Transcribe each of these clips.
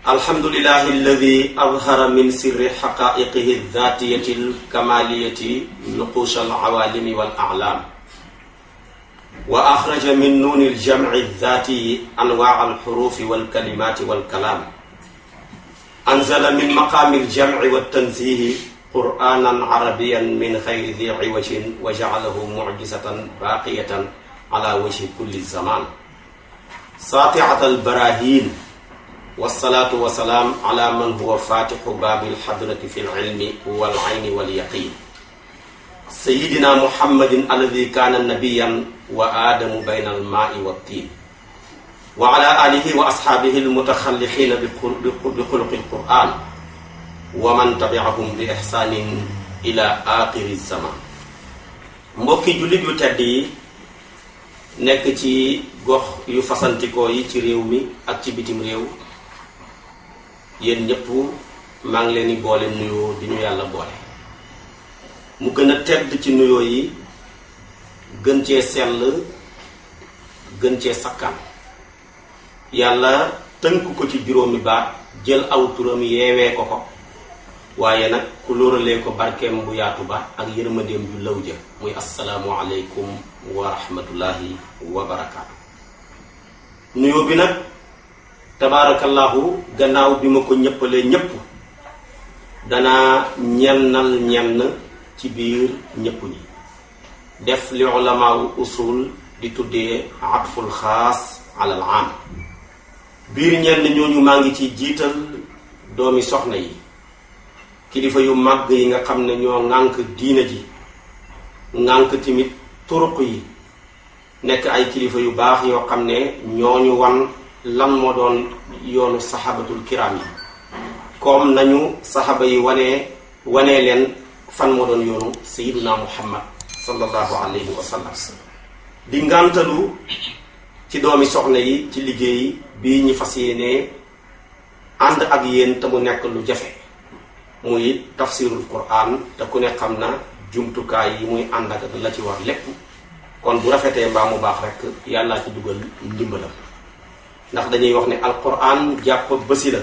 الحمد لله الذي أظهر من سر حقائقه الذاتية الكمالية نقوش العوالم والأعلام، وأخرج من نون الجمع الذاتي أنواع الحروف والكلمات والكلام، أنزل من مقام الجمع والتنزيه قرآنا عربيا من غير ذي عوج، وجعله معجزة باقية على وجه كل الزمان ساطعة البراهين. والصلاة والسلام على من هو فاتح باب الحضرة في العلم والعين واليقين، سيدنا محمد الذي كان نبيا وآدم بين الماء والطين، وعلى آله وأصحابه المتخلقين بخلق القرآن، ومن تبعهم بإحسان إلى آخر الزمان. mbokki jullit yu tedd yi nekk ci gox yu fasantikoo yi ci réew mi ak ci bitim réew, yéen ñëpp maa ngi leen di boole nuyoo di ñu yàlla boole mu gën a tedd ci nuyoo yi, gën cee sell, gën cee sakkan. yàlla tënk ko ci juróomi baat, jël aw turam yeewee ko ko, waaye nag ku lóoralee ko barkeem bu yaatu ba ak yërmandeem ju law ja, muy assalaamu aleykum wa rahmatullahi wa barakaatu. nuyoo bi nag tabaarakallahu gannaaw bi ma ko ñëppalee ñëpp, danaa ñennal ñenn ci biir ñëpp ñi, def li ulamaawu usul di tuddee atful xaas alal am. biir ñenn ñooñu maa ngi ci jiital doomi soxna yi, kilifa yu màgg yi nga xam ne ñoo ŋànk diina ji, ŋànk tamit turuq yi, nekk ay kilifa yu baax yoo xam ne ñooñu wan lan moo doon yoonu saxaabatul kiram yi, comme nañu saxaaba yi wanee leen fan moo doon yoonu sayyiduna muhammad sallallahu alayhi wa sallam. di ngàntalu ci doomi soxna yi ci liggéey bii ñi fas yéenee ànd ak yéen te mu nekk lu jafe, muy tafsirul quran, te ku ne xam na jumtukaay yi muy ànd ak la ci war lépp. kon bu rafetee mbaa mu baax rek yàllaa ci dugal ndimbalam, ndax dañuy wax ne alquran jàpp bësi la,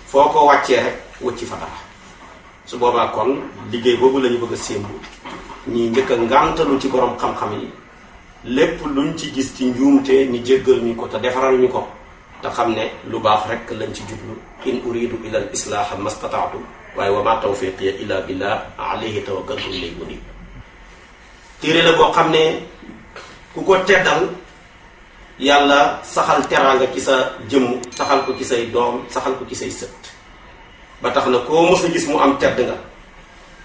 foo ko wàccee rek wëcci fa dara. su boobaa kon liggéey boobu la ñu bëgg a sémbu, ñi njëkk a ngàntalu ci borom xam-xam yi, lépp luñ ci gis ci njuumte ñu jéggal ñu ko te defaral ñu ko, te xam ne lu baax rek lañ ci jublu. in uridu ila al islaaha mastataatu, waaye wa ma tawfiqiya illa billah alayhi tawakkaltu ilayhi unib. téere la boo xam ne ku ko teddal yàlla saxal teraanga ci sa jëmm, saxal ko ci say doom, saxal ko ci say sët, ba tax na koo mos a gis mu am tedd nga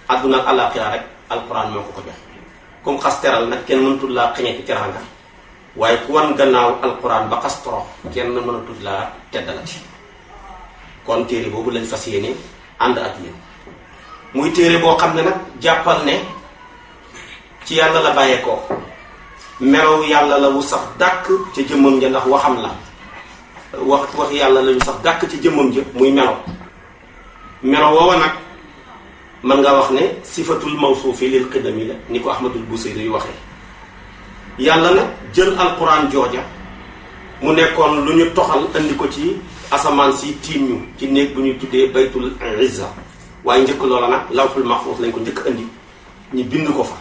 àdduna ak àllaaxira rek alquran moo ko ko jox. comme xas teral nag kenn mënatul laa xeñe ci teraanga, waaye ku wan gannaaw alquran ba xas torox kenn mënatul laa teddalati. kon téere boobu lañ fas yéene ànd ak yéen, muy téere boo xam ne nag jàppal ne ci yàlla la bàyyeekoo, melow yàlla la wu sax dàkk ca jëmmam ja, ndax waxam la wax yàlla la wu sax dàkk ci jëmmam ja, muy melo woowa nag mën nga wax ne sifatul mawsuufi lil qidami la, ni ko ahmadul busayri yu waxee. yàlla nag jël alquran jooja mu nekkoon lu ñu toxal andi ko ci asamaan si tiim ñu ci néeg bu ñuy tuddee baytul izza, waaye njëkk loola nag lawhul mahfuus lañ ko njëkk andi, ñu bind ko fa,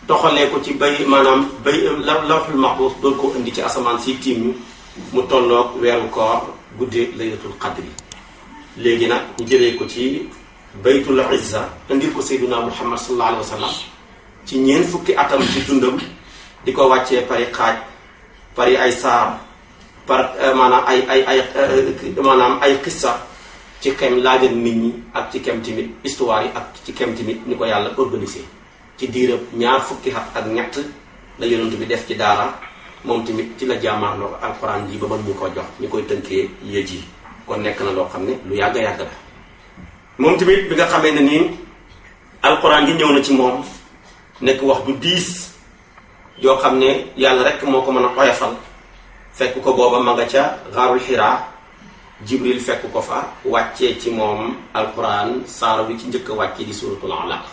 toxalee ko ci lawhul mahfuus doon ko indi ci asamaan si tiim ñu, mu tolloog weeru koor guddee laylatul qadri. léegi nag ñu jëlee ko ci baytul izza indil ko sayyiduna muhammad sallallahu alayhi wa sallam ci ñeent fukki atam ci dundam, di ko wàccee pari xaaj, pari ay saar, par maanaam ay xissa ci kem laajal nit ñi, ak ci kem timit histoire yi, ak ci kem timit ni ko yàlla organisé. ci diirab ñaar fukki at ak ñett la yonent bi def ci daara, moom tamit ci la jàmmaarloo alquran ji ba mën ñu ko jox ñu koy tënkee yéej yi. kon nekk na loo xam ne lu yàgg la. moom tamit bi nga xamee ne nii alquran gi ñëw na ci moom, nekk wax du diis yoo xam ne yàlla rek moo ko mën a oyofal, fekk ko booba ma nga ca xaarul xiraa, jibril fekk ko fa wàccee ci moom alquran saaro bi ci njëkk a wàccee di suratul alaq.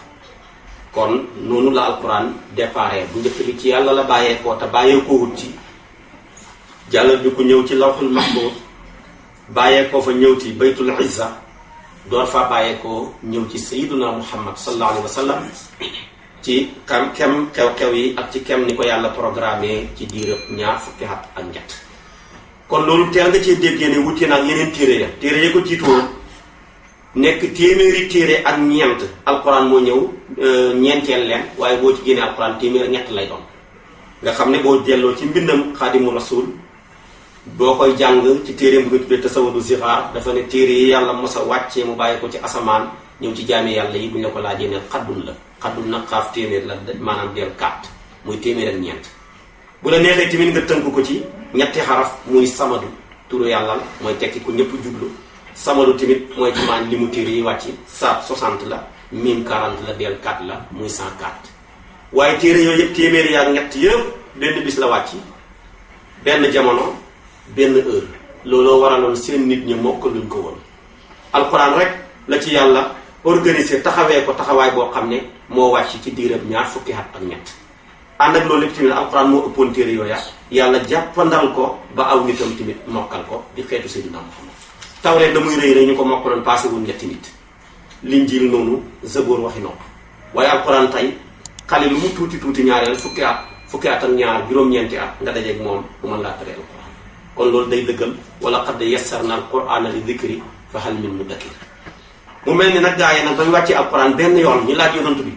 kon noonu la alquran déparé, bu njëkk bi ci yàlla la bàyyeekoo te bàyyeekoo wut ci jàllal bi ku ñëw ci lawhul mahfuz bàyyeekoo fa ñëw ci baytul izza door fa bàyyeekoo ñëw ci sayyiduna muhammad sallallahu alayhi wa sallam ci kem xew-xew yi ak ci kem ni ko yàlla programmé ci diirëb ñaar fukki at ak ñett. kon loolu teel nga cee déggee ne wuute na ak yeneen téere ya ko jiitoon nekk téeméeri téere ak ñeent alquran moo ñëw ñeenteel leen waaye boo ci génnee alquran téeméer ñett lay doon. nga xam ne boo delloo ci mbindam xaadimu rasul boo koy jàng ci téere bu nga tuddee tasawudu zixaar dafa ne téere yi yàlla mos a wàccee mu bàyyi ko ci asamaan ñëw ci jaami yàlla yi bu ñu la ko laajee ne xaddun la xaddun nag xaaf téeméer la maanaam del 4 muy téeméer ak ñeent. bu la neexee tamit nga tënk ko ci ñetti xaraf muy samadu turu yàlla la mooy tekki ko ñëpp jublu samadu tamit mooy ci maan li mu téere yi wàcc saat 60 la mim 40 la del 4 la muy 104. waaye téere yooyu yëpp téeméeri yaa ñett yëpp benn bis la wàcc benn jamono benn heure looloo waraloon seen nit ñi mokk luñ ko woon. alxuraan rek la ci yàlla organisé taxawee ko taxawaay boo xam ne moo wàcc ci diirab ñaar fukki at ak ñett. ànd ak loolu lépp tamit alxuraan moo ëppoon téere yooya yàlla jàppandal ko ba aw nitam tamit mokkal ko di xeetu Seydina Muhammad. tawreet da muy rëy rek ñu ko mokkaloon passé wul ñetti nit. linjiil noonu zabóor waxi nopp waaye alxuraan tey xale lu mu tuuti tuuti ñaareel fukki at ak ñaar juróom-ñeenti at nga dajeeg moom bu mën laa tere alquran. kon loolu day dëggal wala qad yassarna alqurana li dhikri fa hal min mudakkir. mu mel ni nag gaa yi nag bañ wàccee alquran benn yoon ñu laaj yonent bi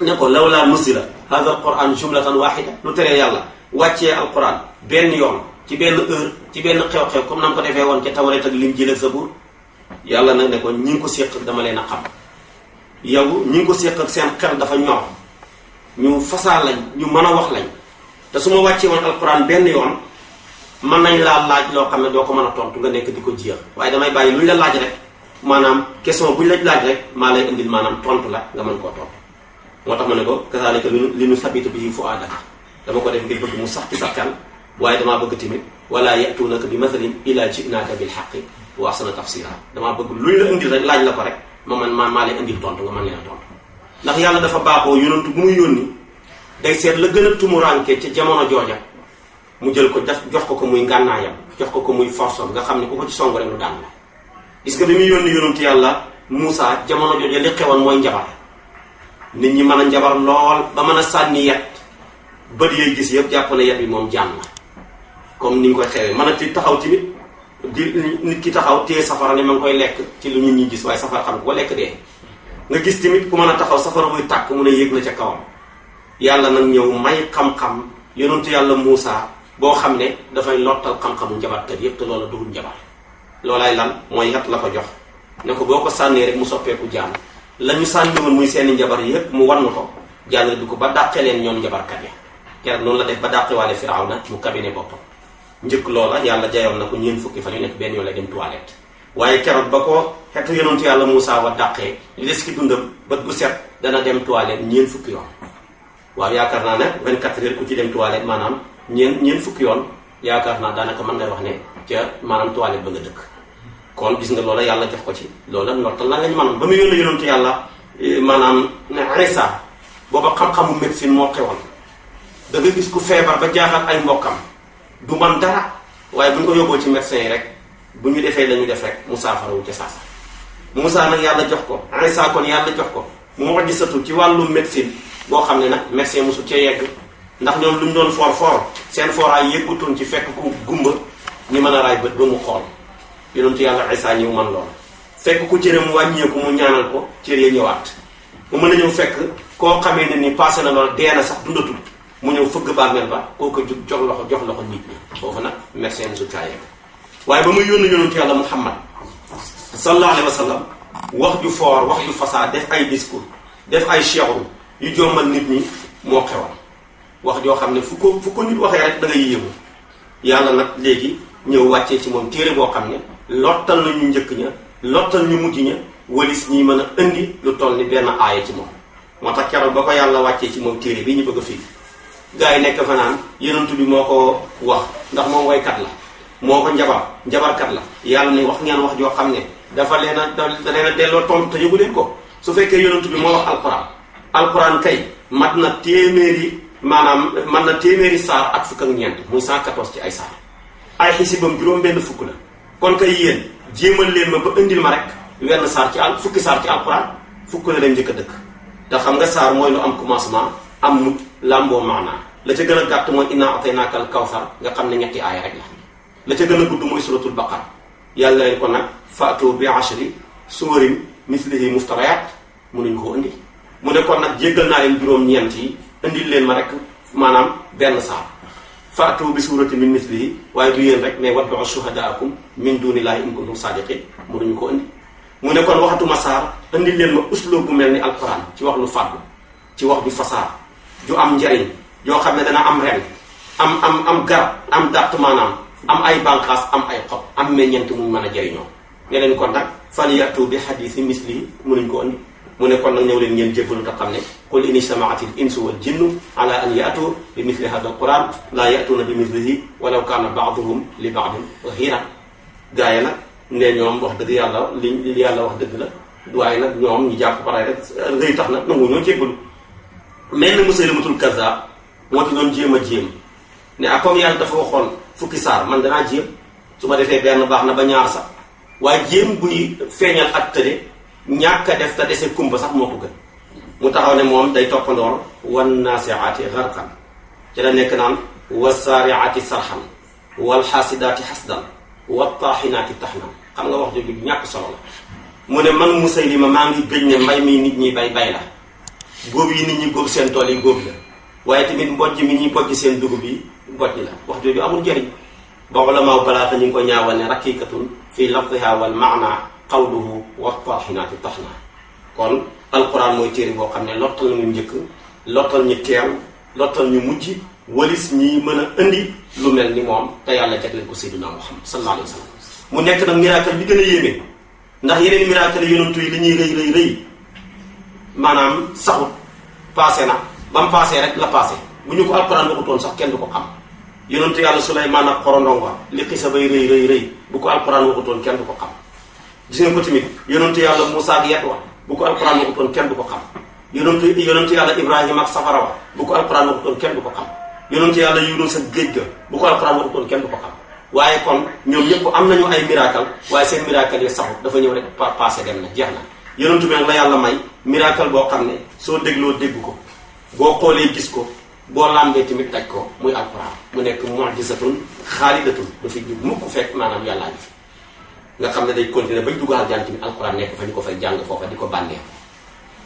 ne ko lawlaa nuzila hadha alquran jumlatan wahida lu teree yàlla wàccee alquran benn yoon ci benn heure ci benn xew-xew comme nam ko defee woon ca tawreet ak linjiil ak zabuur. yàlla nag ne ko ñi ngi ko séq dama leen a xam yow ñi ngi ko séq ak seen xel dafa ñor ñu fasaa lañ ñu mën a wax lañ te su ma wàccee woon alquran benn yoon mën nañ laa laaj loo xam ne doo ko mën a tontu nga nekk di ko jiyax waaye damay bàyyi luñ la laaj rek maanaam question buñ la laaj rek maa lay indil maanaam tontu la nga mën koo tontu. moo tax ma ne ko kazaalika li nu sabitu bihi fuaadaka dama ko def ngir bëgg mu sax ci sa xel waaye damaa bëgg tamit wala yatuunaka bi mathalin illa ji'naaka bil haqqi wa ahsana tafsira damaa bëgg luñ la indil rek laaj la ko rek maa lay indil tontu nga mën leen a tontu. ndax yàlla dafa baaxoo yonantu bu muy yónni day seet la gën a tumuraanke ca jamono jooja mu jël ko jox ko muy ngànnaayam jox ko muy force nga xam ne ku ko ci song rek lu daan la. gis nga bi muy yónni yonantu yàlla Moussa jamono jooja li xewoon mooy njabar nit ñi mën a njabar lool ba mën a sànni yet bët yooyu gis yëpp jàpp na yet bi moom jaan la comme ni nga koy xewee mën a ti taxaw tamit di nit ki taxaw téye safara ne ma ngi koy lekk ci lu nit ñi gis waaye safara xam ko lekk dee. nga gis tamit ku mën a taxaw safara buy tàkk mun a yéeg na ca kawam yàlla nag ñëw may xam-xam yonentu yàlla Moussa boo xam ne dafay lottal xam-xamu njabarkat yépp te loola dugul njabar loolaay lan mooy yat la ko jox ne ko boo ko sànnee rek mu soppeeku jaan la ñu sànni woon muy seeni njabar yépp mu wann ko jaan du ko ba dàqe leen ñoom njabarkat ya keroog noonu la def ba dàqewaale Firawna mu kabine boppam njëkk loola yàlla jayoon na ko ñeent fukki fan yu nekk benn yoon la dem toilette waaye keroog ba ko xetu yonentu yàlla Moussa wa dàqee li des ki dundam bët bu set dana dem toilette ñeent fukki yoon waaw yaakaar naa ne 24 heures ku ci dem toilette maanaam ñeent fukki yoon yaakaar naa daanaka mën ngay wax ne ca maanaam toilette ba nga dëkk kon gis nga loola yàlla jox ko ci loola ndortal la lañ manoon ba mu yónni yonentu yàlla maanaam ne Isa booba xam-xamu médecine moo xewoon da nga gis ku feebar ba jaaxal ay mbokkam du man dara waaye bu ñu ko yóbboo ci médecin yi rek bu ñu defee la ñu def rek mu saafarawu ca saasa Moussa nag yàlla jox ko Isa kon yàlla jox ko moo gisatu ci wàllu médecine boo xam ne nag médecin mosu cee yegg ndax ñoom lu ñu doon for seen foraay yëggutoon ci fekk ku gumba ñi mën a raay bët ba mu xool yonentu yàlla Isa ñëw man lool fekk ku cëram wàññeeku mu ñaanal ko cër ya ñëwaat mu mën a ñëw fekk koo xamee ne ni passé na lool dee na sax dundatul mu ñëw fëgg bàmmeel ba koo ko jox loxo nit ñi foofu nag médecin mosu caa yegg waaye ba muy yónni yonentu yàlla Muhammad sallallahu alayhi wa sallam wax ju foor wax ju fasaa def ay discours def ay cheru yu jommal nit ñi moo xewal wax joo xam ne fu ko nit waxee rek da nga yéemu yàlla nag léegi ñëw wàccee ci moom téere boo xam ne lottal na ñu njëkk ña lottal ñu mujj ña walis ñi mën a indi lu toll ni benn aaya ci moom moo tax keroog ba ko yàlla wàccee ci moom téere bi ñu bëgg a fii gars yi nekk fa naan yonent bi moo ko wax ndax moom waykat la moo ko njabarkat la yàlla ne wax ngeen wax joo xam ne dafa leen a delloo tontu te yëgu leen ko su fekkee yonent bi moo wax alquran kay mat na téeméeri saar ak fukk ak ñeent muy 114 ci ay saar ay xisibam juróom benn fukk la kon kay yéen jéemal leen ma ba indil ma rek wenn saar ci fukki saar ci alquran fukk la leen njëkk a dëkk te xam nga saar mooy lu am commencement am mut làmboo maanaa la ca gën a gàtt mooy inna ataynaaka al kawsar nga xam ne ñetti aaya rek la ca gën a gudd mooy suratul baqara yàlla leen ko nag faatu bi ashri suwarin mislihi muftarayat mënuñ koo indi mu ne kon nag jéggal naa leen juróom-ñeent yi indil leen ma rek maanaam benn saar faatu bi suurati min mislihi waaye du yéen rek mais wad'u shuhadaakum min dunillahi in kuntum sadiqin mënuñu ko indi mu ne kon waxatuma saar indil leen ma usloob bu mel ni alquran ci wax lu fàddu ci wax ju fasaar ju am njariñ yoo xam ne dana am ren am garab am dàtt maanaam am ay bànqaas am ay xob am meññeent mu mën a jariñoo ne leen kon nag falyatu bi xadiisi mislihi mënuñ ko indi mu ne kon nag ñëw leen ngeen jébbalu te xam ne qul in ijtamaati l insu wal jinnu ala an yaatu bi misli hada al quran laa yatuuna bi mislihi walaw kaana baaduhum li baadin zahiran gaa yi nag ne ñoom wax dëgg yàlla li yàlla wax dëgg la waaye nag ñoom ñu jàpp pare rek rëy tax nag nangu ñoo jébbalu mel na Musaylamatul Kazzaab moo ci doon jéem a jéem ne ak comme yàlla dafa waxoon fukki saar man danaa jéem su ma defee benn baax na ba ñaar sax waaye jéem buy feeñal ak tëde ñàkk a def te dese kumba sax moo ko gën mu taxaw ne moom day toppandoor wan naasiaati garqan ci la nekk naan wa saariaati sarxan wal xaasidaati xasdan wa taaxinaati taxnan xam nga wax jooju ñàkk solo la mu ne man Musaylima maa ngi gëj ne mbay mi nit ñi bay la góob yi nit ñi góob seen tool yi góob la waaye tamit mbojj mi ñuy bojj seen dugub yi mbojj la wax jooju amul njëriñ ba ulamaaw balaaxa ñu ngi ko ñaawal ne raqiqatun fi lafdiha wal maana qawluhu wa taaxinaati taxna kon alquran mooy téere boo xam ne lottal ñu njëkk lottal ñu teew lottal ñu mujj walis ñi mën a indi lu mel ni moom te yàlla jagleel ko Seydina Muhammad sallallahu alayhi wa sallam mu nekk nag miracle bi gën a yéeme ndax yeneen miracle yonantu yi li ñuy rëy rëy maanaam saxut passé na ba mu passé rek la passé bu ñu ko alquran waxutoon sax kenn du ko xam yonantu yàlla Suleymaan ak xorondonga li xisa bay rëy rëy bu ko alquran waxutoon kenn du ko xam gis nga ko tamit yonantu yàlla Muusaa ak yet wa bu ko alquran waxutoon kenn du ko xam yonantu yàlla Ibrahima ak safara wa bu ko alquran waxutoon kenn du ko xam yonantu yàlla Yunus ak géej ga bu ko alquran waxutoon kenn du ko xam waaye kon ñoom ñëpp am nañu ay miracle waaye seen miracle yi saxut dafa ñëw rek passé dem na jeex na yonantu bi nag la yàlla may miracle boo xam ne soo dégloo dégg ko boo xoolee gis ko boo làmbee tamit daj ko muy alquran mu nekk mu'jizatun xaalidatun du fi jug mukk fekk maanaam yàllaa ngi fi nga xam ne day continuer bañ dugg aljana tamit alquran nekk fa ñu ko fay jàng foofa di ko bànnee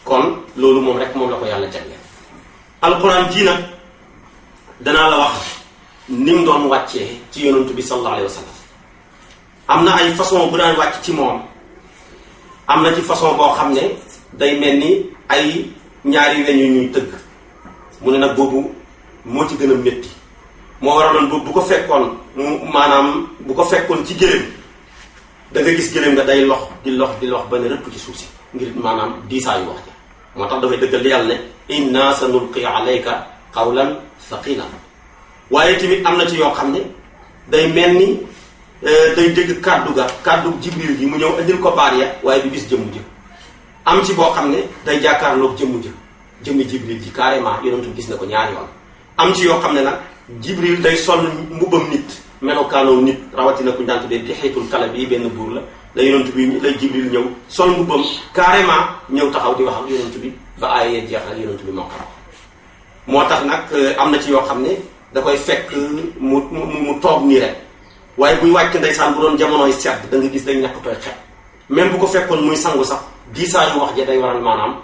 kon loolu moom rek moom la ko yàlla jagleel alquran ji nag danaa la wax ni mu doon wàccee ci yonantu bi sallallahu alayhi wa sallam am na ay façon bu daan wàcc ci moom am na ci façon boo xam ne day mel ni ay ñaari weñ yu ñuy tëgg mu ne nag boobu moo ci gën a métti moo waraloon boobu bu ko fekkoon maanaam bu ko fekkoon ci gëléem da nga gis gëléem nga day lox di lox ba ne rëpp ci suuf si ngir maanaam diisaayu wax ja moo tax dafay dëggal li yàlla ne inna sa nulqi alayka qawlan thaqilan waaye tamit am na ci yoo xam ne day mel ni day dégg kàddu jibril gi mu ñëw indil ko baar ya waaye du gis jëmm jë am ci boo xam ne day jàkkaarloog jëmmi jibril ji carrément yonentu gis na ko ñaari yoon am ci yoo xam ne nag jibril day sol mbubbam nit melokaanoo nit rawatina ku daan tuddee di xeetul kala bii benn buur la yonentu bi lay jibril ñëw sol mbubbam carrément ñëw taxaw di wax ak yonentu bi ba aayee jeexal yonentu bi moo ko moo tax nag am na ci yoo xam ne da koy fekk mu toog nii rek waaye buy wàcc ndeysaan bu doon jamonoy sedd da nga gis day ñàkk tooy xet même bu ko fekkoon muy sangu sax diisaayu wax ja day waral maanaam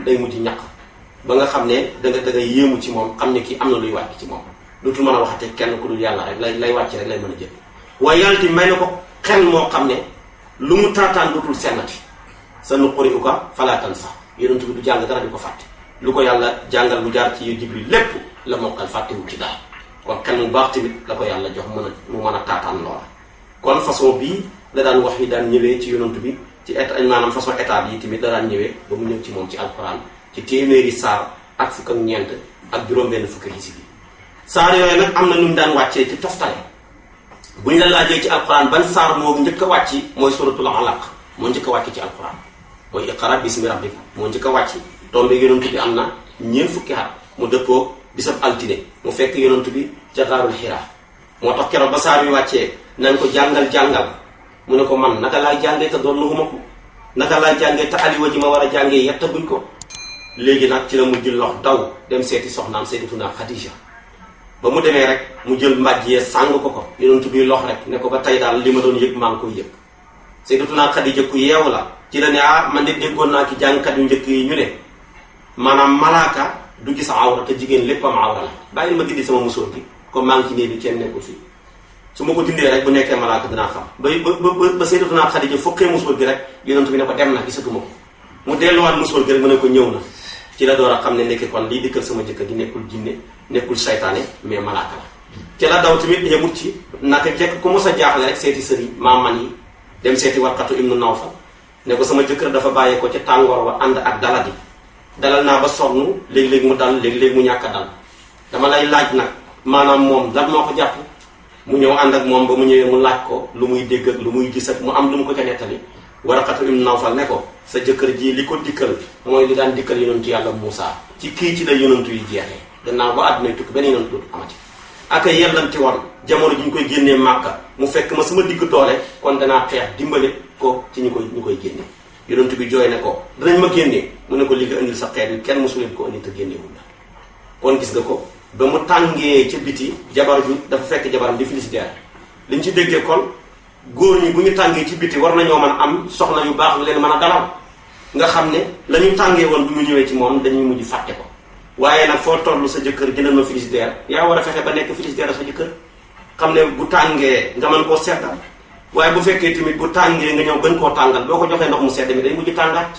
day mujj ñàkk ba nga xam ne da nga yéemu ci moom xam ne kii am na luy wàcc ci moom dootul mën a waxate kenn ku dul yàlla rek lay wàcc rek lay mën a jël waaye yàlla ti may na ko xel moo xam ne lu mu taataan dootul sennati sa nuqri'uka falaa tansaa yonent bi du jàng dara di ko fàtte lu ko yàlla jàngal bu jaar ci Jibril lépp la mokkal fàttewul ci dara kon xel mu baax tamit la ko yàlla jox mu mën a taataan loola kon façon bii la daan wax yi daan ñëwee ci yonent bi ci état maanaam façon état yi tamit la daan ñëwee ba mu ñëw ci moom ci alquran ci téeméeri saar ak fukk ak ñeent ak juróom-benn fukki xisib yi saar yooyu nag am na nu mu daan wàccee ci toftale bu ñu la laajee ci alquran ban saar moo njëkk a wàcc mooy suratul alaq moo njëkk a wàcc ci alquran mooy iqra bismi rabbika moo njëkk a wàcc tombe yonent bi am na ñeent fukki at mu dëppoo bisab altine mu fekk yonent bi ca xaarul xiraa moo tax keroog ba saar yu wàccee nañ ko jàngal mu ne ko man naka laay jàngee te doon nuxuma ko naka laay jàngee te aliwa ji ma war a jàngee yettaguñ ko. léegi nag ci la mu jël lox daw dem seeti soxnaam Sayyidatuna Xadija ba mu demee rek mu jël mbàjj yee sàng ko yonent bi lox rek ne ko ba tey daal li ma doon yëg maa ngi koy yëg. Sayyidatuna Xadija ku yeewu la ci la ne man de déggoon naa ki jàngkat yu njëkk yi ñu ne maanaam malaaka du gis awra te jigéen léppam awra la bàyyil ma dindi sama musóor gi comme maa ngi ci néeg bi kenn nekkul fii su ma ko dindee rek bu nekkee malaaka dinaa xam ba Sayyidatuna Xadija fokkee musóor gi rek yonent bi ne ko dem na gisatuma ko mu delluwaat musóor gi rek mu ne ko ñëw na ci la door a xam ne nekk kon lii dikkal sama jëkkër gi nekkul jinne nekkul saytaane mais malaaka la. ci la daw tamit yemut ci naka jekk ku mos a jaaxle rek seeti sëriñ maaman yi dem seeti Warqatu ibnu Nawfal ne ko sama jëkkër dafa bàyyee ko ca tàngoor wa ànd ak daladi dalal naa ba sonn léegi-léegi mu dal léegi-léegi mu ñàkk a dal dama lay laaj nag maanaam moom lan moo ko jàpp mu ñëw ànd ak moom ba mu ñëwee mu laaj ko lu muy dégg ak lu muy gis ak mu am lu mu ko ca nettali Warqatu ibnu Nawfal ne ko sa jëkkër ji li ko dikkal mooy li daan dikkal yonentu yàlla Muusaa ci kii ci la yonentu yi jeexee gannaaw ba àdduna tukki benn yonentu dootu amati ak a yellanti woon jamono ji ñu koy génnee Màkka mu fekk ma sama digg doole kon danaa xeex dimbale ko ci ñu koy génnee yonentu bi jooy ne ko danañ ma génnee mu ne ko li nga indil sa xeet wi kenn mosu leen ko indi te génneewul la kon gis nga ko ba mu tàngee ca biti jabar ju dafa fekk jabaram di félicitaire liñ ci déggee kon góor ñi bu ñu tàngee ci biti war nañoo mën a am soxna yu baax yu leen mën a dalal nga xam ne la ñu tàngee woon bu ñu ñëwee ci moom dañuy mujj fàtte ko waaye nag foo toll sa jëkkër gënal ma frigidaire yaa war a fexe ba nekk frigidaire sa jëkkër xam ne bu tàngee nga mën koo seddal waaye bu fekkee tamit bu tàngee nga ñëw gën koo tàngal boo ko joxee ndox mu sedd mi day mujj tàngaat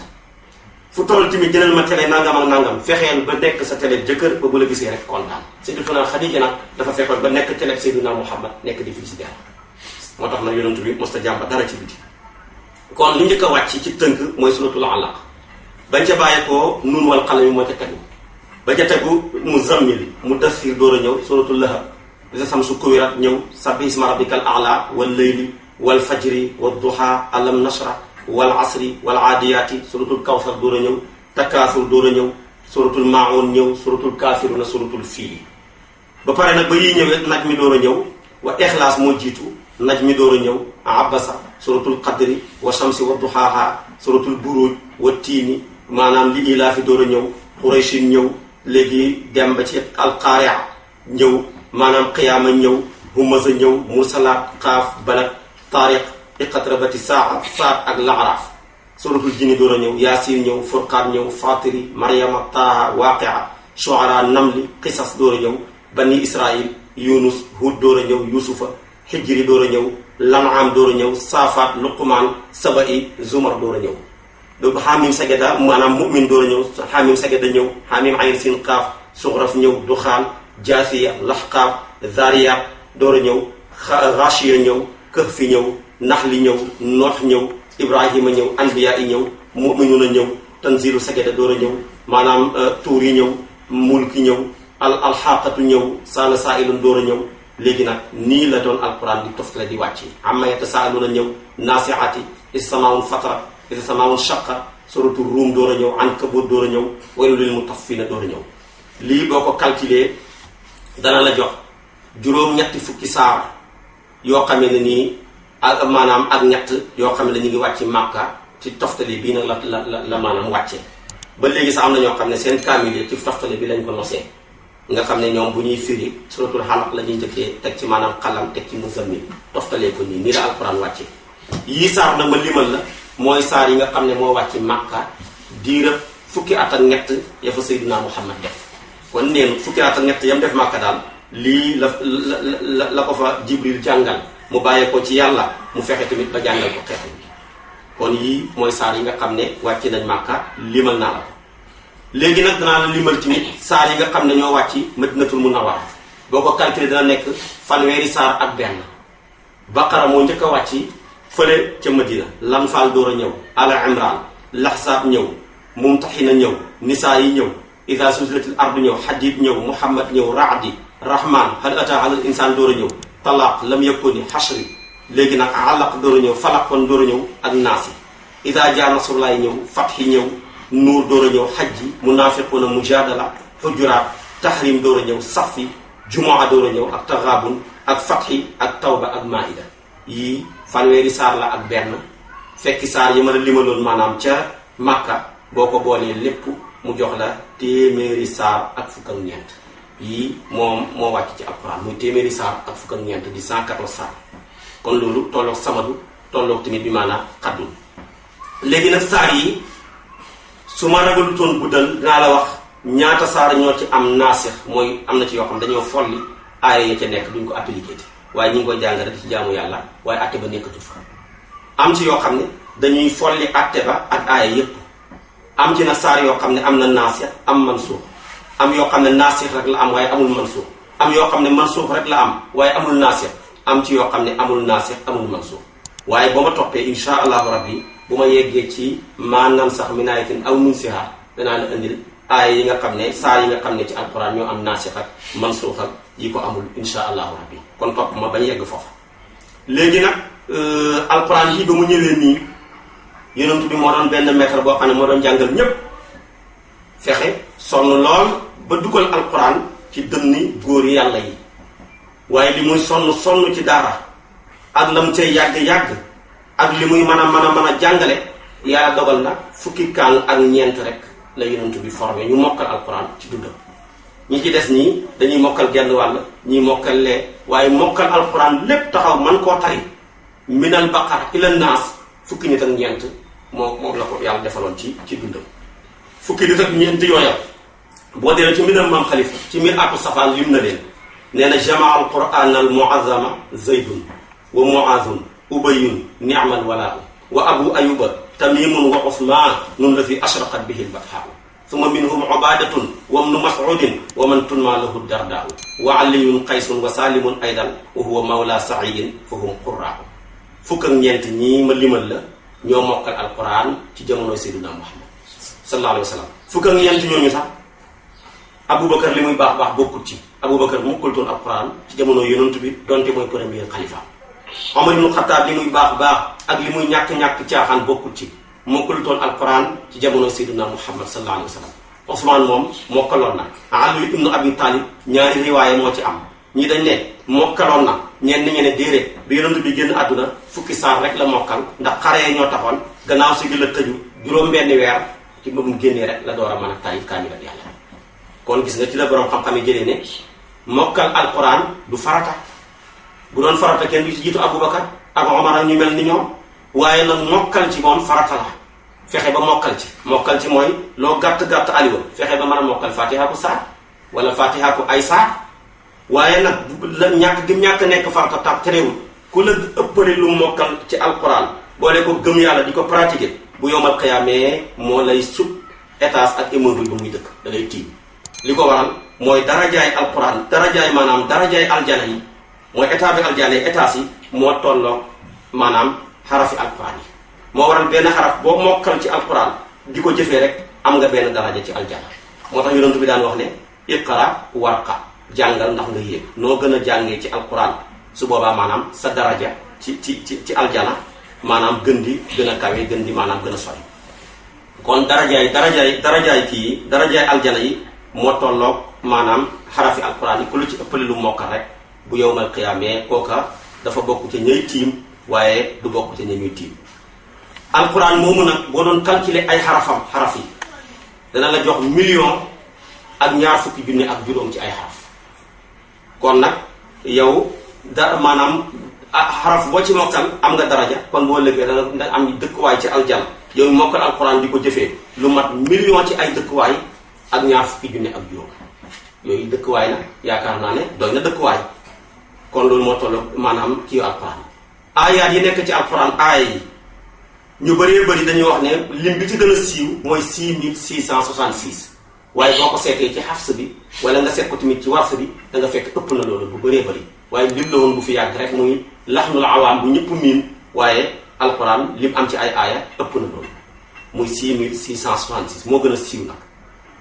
fu toll tamit jëlal ma télé nangam ak nangam fexeel ba nekk sa télé jëkkër ba bu la gisee rek kontaan Sayyidatuna Xadija nag dafa fekkoon ba nekk télé Seydina Muhammad nekk di frigidaire moo tax nag yonent bi mos ta jàmba dara ci biti kon li njëkk a wàcc ci tënk mooy suratul Alaq bañ ca bàyyeekoo Nuun wal qalami moo ca tegu ba ca tegu Muzammil Mudaththir door a ñëw suratul Lahab bisa samsu kuwirat ñëw sabbi isma rabbikal a'la wal layli wal fajri wad duha alam nashra wal asri wal aadiyaati suratul Kawsar door a ñëw Takaasur door a ñëw suratul Maa'un ñëw suratul Kaafiruuna suratul Fiil ba pare nag ba yii ñëwee naj mi door a ñëw wa Ixlaas moo jiitu naj mi door a ñëw Abasa suratul Qadri wa shamsi wa duhaaha suratul Buruuj wa tiini maanaam li ilaafi door a ñëw Qurayshin ñëw léegi dem ba ci alqaaria ñëw maanaam qiyaama ñëw humaza ñëw mursalaat xaaf balad taariq iqatrabati saa saat ak laaraaf suratul jinni door a ñëw yaasiin ñëw furqaan ñëw fatiri maryama taaha waaqia shuara namli qisas door a ñëw bani israil yunus hud door a ñëw yusufa xijri door a ñëw lanaam door a ñëw saafaat luqmaan saba'i zumar door a ñëw donc xaamim sageda maanaam mu'min door a ñëw xaamim sageda ñëw xaamim ayn sin qaaf suxraf ñëw duxaan jaasiya laxqaaf zaariyaat door a ñëw rachiya ñëw kahfi ñëw naxli ñëw noox ñëw ibrahima ñëw anbiya yi ñëw mu'minuna ñëw tanzilu sageda door a ñëw maanaam tuur yi ñëw mulki ñëw alxaqatu ñëw saala saailun door a ñëw léegi nag nii la doon alquran di toftale di wàcc amma yatasaaluna ñëw naasiati isamaun fatara isa samaun shaqa suratul ruum door a ñëw ankabut door a ñëw waylun lil mutaffifina door a ñëw lii boo ko calculé dana la jox juróom-ñetti fukki saar yoo xamee ne nii ak maanaam ak ñett yoo xam ne ñu ngi wàcc Màkka ci toftale bii nag la maanaam wàccee ba léegi sax am na ñoo xam ne seen kaamil ci toftale bi lañ ko nosee nga xam ne ñoom bu ñuy firi suratul Alaq la ñuy njëkkee teg ci maanaam xalam teg ci Muzammil toftalee ko nii la alquran wàccee yii saar na ma limal la mooy saar yi nga xam ne moo wàcc Màkka diirëb fukki at ak ñett ya fa Seydina Muhammad def kon neen fukki at ak ñett yam def Màkka daal lii la ko fa Jibril jàngal mu bàyyee ko ci yàlla mu fexe tamit ba jàngal ko xeetu bi kon yii mooy saar yi nga xam ne wàcc nañ Màkka limal naa la ko léegi nag danaa la limal tamit saar yi nga xam ne ñoo wàcc Madinatul Munawwara boo ko calculé dana nekk fanweeri saar ak benn Baqara moo njëkk a wàcc fële ca Madina Lanfaal door a ñëw Ala Imran Laxsaab ñëw Mumtaxina ñëw Nisaa yi ñëw Idaa Zulzilatil ardu ñëw Hadiid ñëw Muhammad ñëw Raadi Rahman hal ataa alal insaan door a ñëw Talaaq lam yakuni Xashri léegi nag Alaq door a ñëw Falaq kon door a ñëw ak Naasi Idaa jaa nasrullaahi ñëw Fathi ñëw Nuur door a ñëw Hajji Munaafiquuna Mujaadala Hujuraat Tahrim door a ñëw Safi Jumaa door a ñëw ak Taghaabun ak Fathi ak Tawba ak Maa'ida yii fanweeri saar la ak benn fekki saar yi ma la limaloon maanaam ca Makka boo ko boolee lépp mu jox la téeméeri saar ak fukk ak ñeent yii moo wàcc ci alquran muy téeméeri saar ak fukk ak ñeent di 114 saar kon loolu tolloog samadu tolloog tamit bi maanaam xaddul léegi nag saar yi su ma ragalutoon guddal dinaa la wax ñaata saar ñoo ci am naasix mooy am na ci yoo xam dañoo folli aaya ya ca nekk duñ ko appliqué te waaye ñu ngi koy jàng rek ci jaamu yàlla waaye atte ba nekkatu fa am ci yoo xam ne dañuy folli atte ba ak aaya yépp am ci na saar yoo xam ne am na naasix am mansuux am yoo xam ne naasix rek la am waaye amul mansuux am yoo xam ne mansuux rek la am waaye amul naasix am ci yoo xam ne amul naasix amul mansuux waaye boo ma toppee insha allahu rabbi bu ma yeggee ci maanaam sax min aayatin aw nunsihaa danaa la indil aaya yi nga xam ne saar yi nga xam ne ci alquran ñoo am naasix ak mansuux ak yi ko amul insha allahu rabbi kon topp ma bañ yegg foofa léegi nag alquran yi ba mu ñëwee nii yonent bi moo doon benn maître boo xam ne moo doon jàngal ñépp fexe sonn lool ba dugal alquran ci dënni góor yàlla yi waaye li muy sonn ci daara ak la mu cay yàgg-yàgg ak li muy mën a jàngale yàlla dogal na fukki kaan ak ñeent rek la yonent bi formé ñu mokkal alquran ci dundam ñi ci des ñii dañuy mokkal genn wàll ñii mokkal lee waaye mokkal alquran lépp taxaw man koo tari minal baqara ila naas fukki nit ak ñeent moom la ko yàlla defaloon ci dundam fukki nit ak ñeent yooya boo dee ci mbindam maam xalifa ci mbir aku safaan lim na leen nee na jamaa al quran al muazama zaydun wa muazun ubayun ni'mal walaa wa abu ayuba tamimun wa usman nun la fi ashraqat bihi al bathaa summa minhum ubadatun wa ibnu mas'udin wa man tunma lahu dardaa wa aliyun qaysun wa salimun aydan wa huwa mawla sa'iyin fa hum qurraa fukk ak ñeent ñii ma limal la ñoo mokkal alquran ci jamonoy sayyidina muhammad sallallahu alayhi wa sallam fukk ak ñeent ñooñu sax aboubacar li muy baax bokkut ci aboubacar mokkaltoon alquran ci jamono yonent bi donte mooy premier xalifa omar ibnu xataab li muy baax ak li muy ñàkk caaxaan bokkut ci mokkaltoon alquran ci jamono sayyidina muhammad sallallahu alayhi wa sallam Ousmane moom mokkaloon na Ali ibnu Abi Talib ñaari riwaaye moo ci am ñi dañ ne mokkaloon na ñenn ñi ne déedéet bi yonent bi génn àdduna fukki saar rek la mokkal ndax xare ñoo taxoon gannaaw si gi la tëju juróom-benni weer ci ba mu génnee rek la door a mën a tari kaamil ak yàlla kon gis nga ci la borom xam-xam yi jëlee ne mokkal alquran du farata bu doon farata kenn du ci jiitu Aboubacar ak Omar ak ñu mel ni ñoom waaye nag mokkal ci moom farata la fexe ba mokkal ci mooy loo gàtt aliwa fexe ba mën a mokkal fatiha ko saar wala fatiha ko ay saar waaye nag la ñàkk nekk farata tax terewul ku la ëppale lu mokkal ci alquran boole ko gëm yàlla di ko pratiquer bu yowmal xiyaamee moo lay sut étage ak immeuble ba muy dëkk da lay tiim li ko waral mooy darajaay alquran darajaay aljana yi mooy état bi aljana yi étage yi moo tolloog maanaam xarafi alquran yi moo waral benn xaraf boo mokkal ci alquran di ko jëfee rek am nga benn daraja ci aljana moo tax yonent bi daan wax ne iqra warqa jàngal ndax nga yéeg noo gën a jàngee ci alquran su boobaa maanaam sa daraja ci aljana maanaam gën a kawe gën di maanaam gën a sori kon darajaay kii darajaay aljana yi moo tolloog maanaam xarafi alquran yi ku lu ci ëppale lu mokkal rek bu yowmal qiyaamee kooka dafa bokk ci ñay tiim waaye du bokk ci ñuy tiim alquran moomu nag boo doon calculer ay xaraf yi dana la jox million ak ñaar fukki junne ak juróom ci ay xaraf kon nag yow maanaam xaraf boo ci mokkal am nga daraja kon boo lëggee dana am dëkkuwaay ci aljana yow mokkal alquran di ko jëfee lu mat million ci ay dëkkuwaay ak ñaar fukki junne ak juróom yooyu dëkkuwaay nag yaakaar naa ne doy na dëkkuwaay kon loolu moo toll maanaam kii alquran aayaat yi nekk ci alquran aaya yi ñu bëree bëri dañuy wax ne lim bi ci gën a siiw mooy 6666 waaye boo ko seetee ci xafs bi wala nga seet ko tamit ci wars bi da nga fekk ëpp na loolu bu bëree bëri waaye lim la woon bu fi yàgg rek muy laxnul awaam bu ñëpp miin waaye alquran lim am ci ay aaya ëpp na loolu muy 6666 moo gën a siiw nag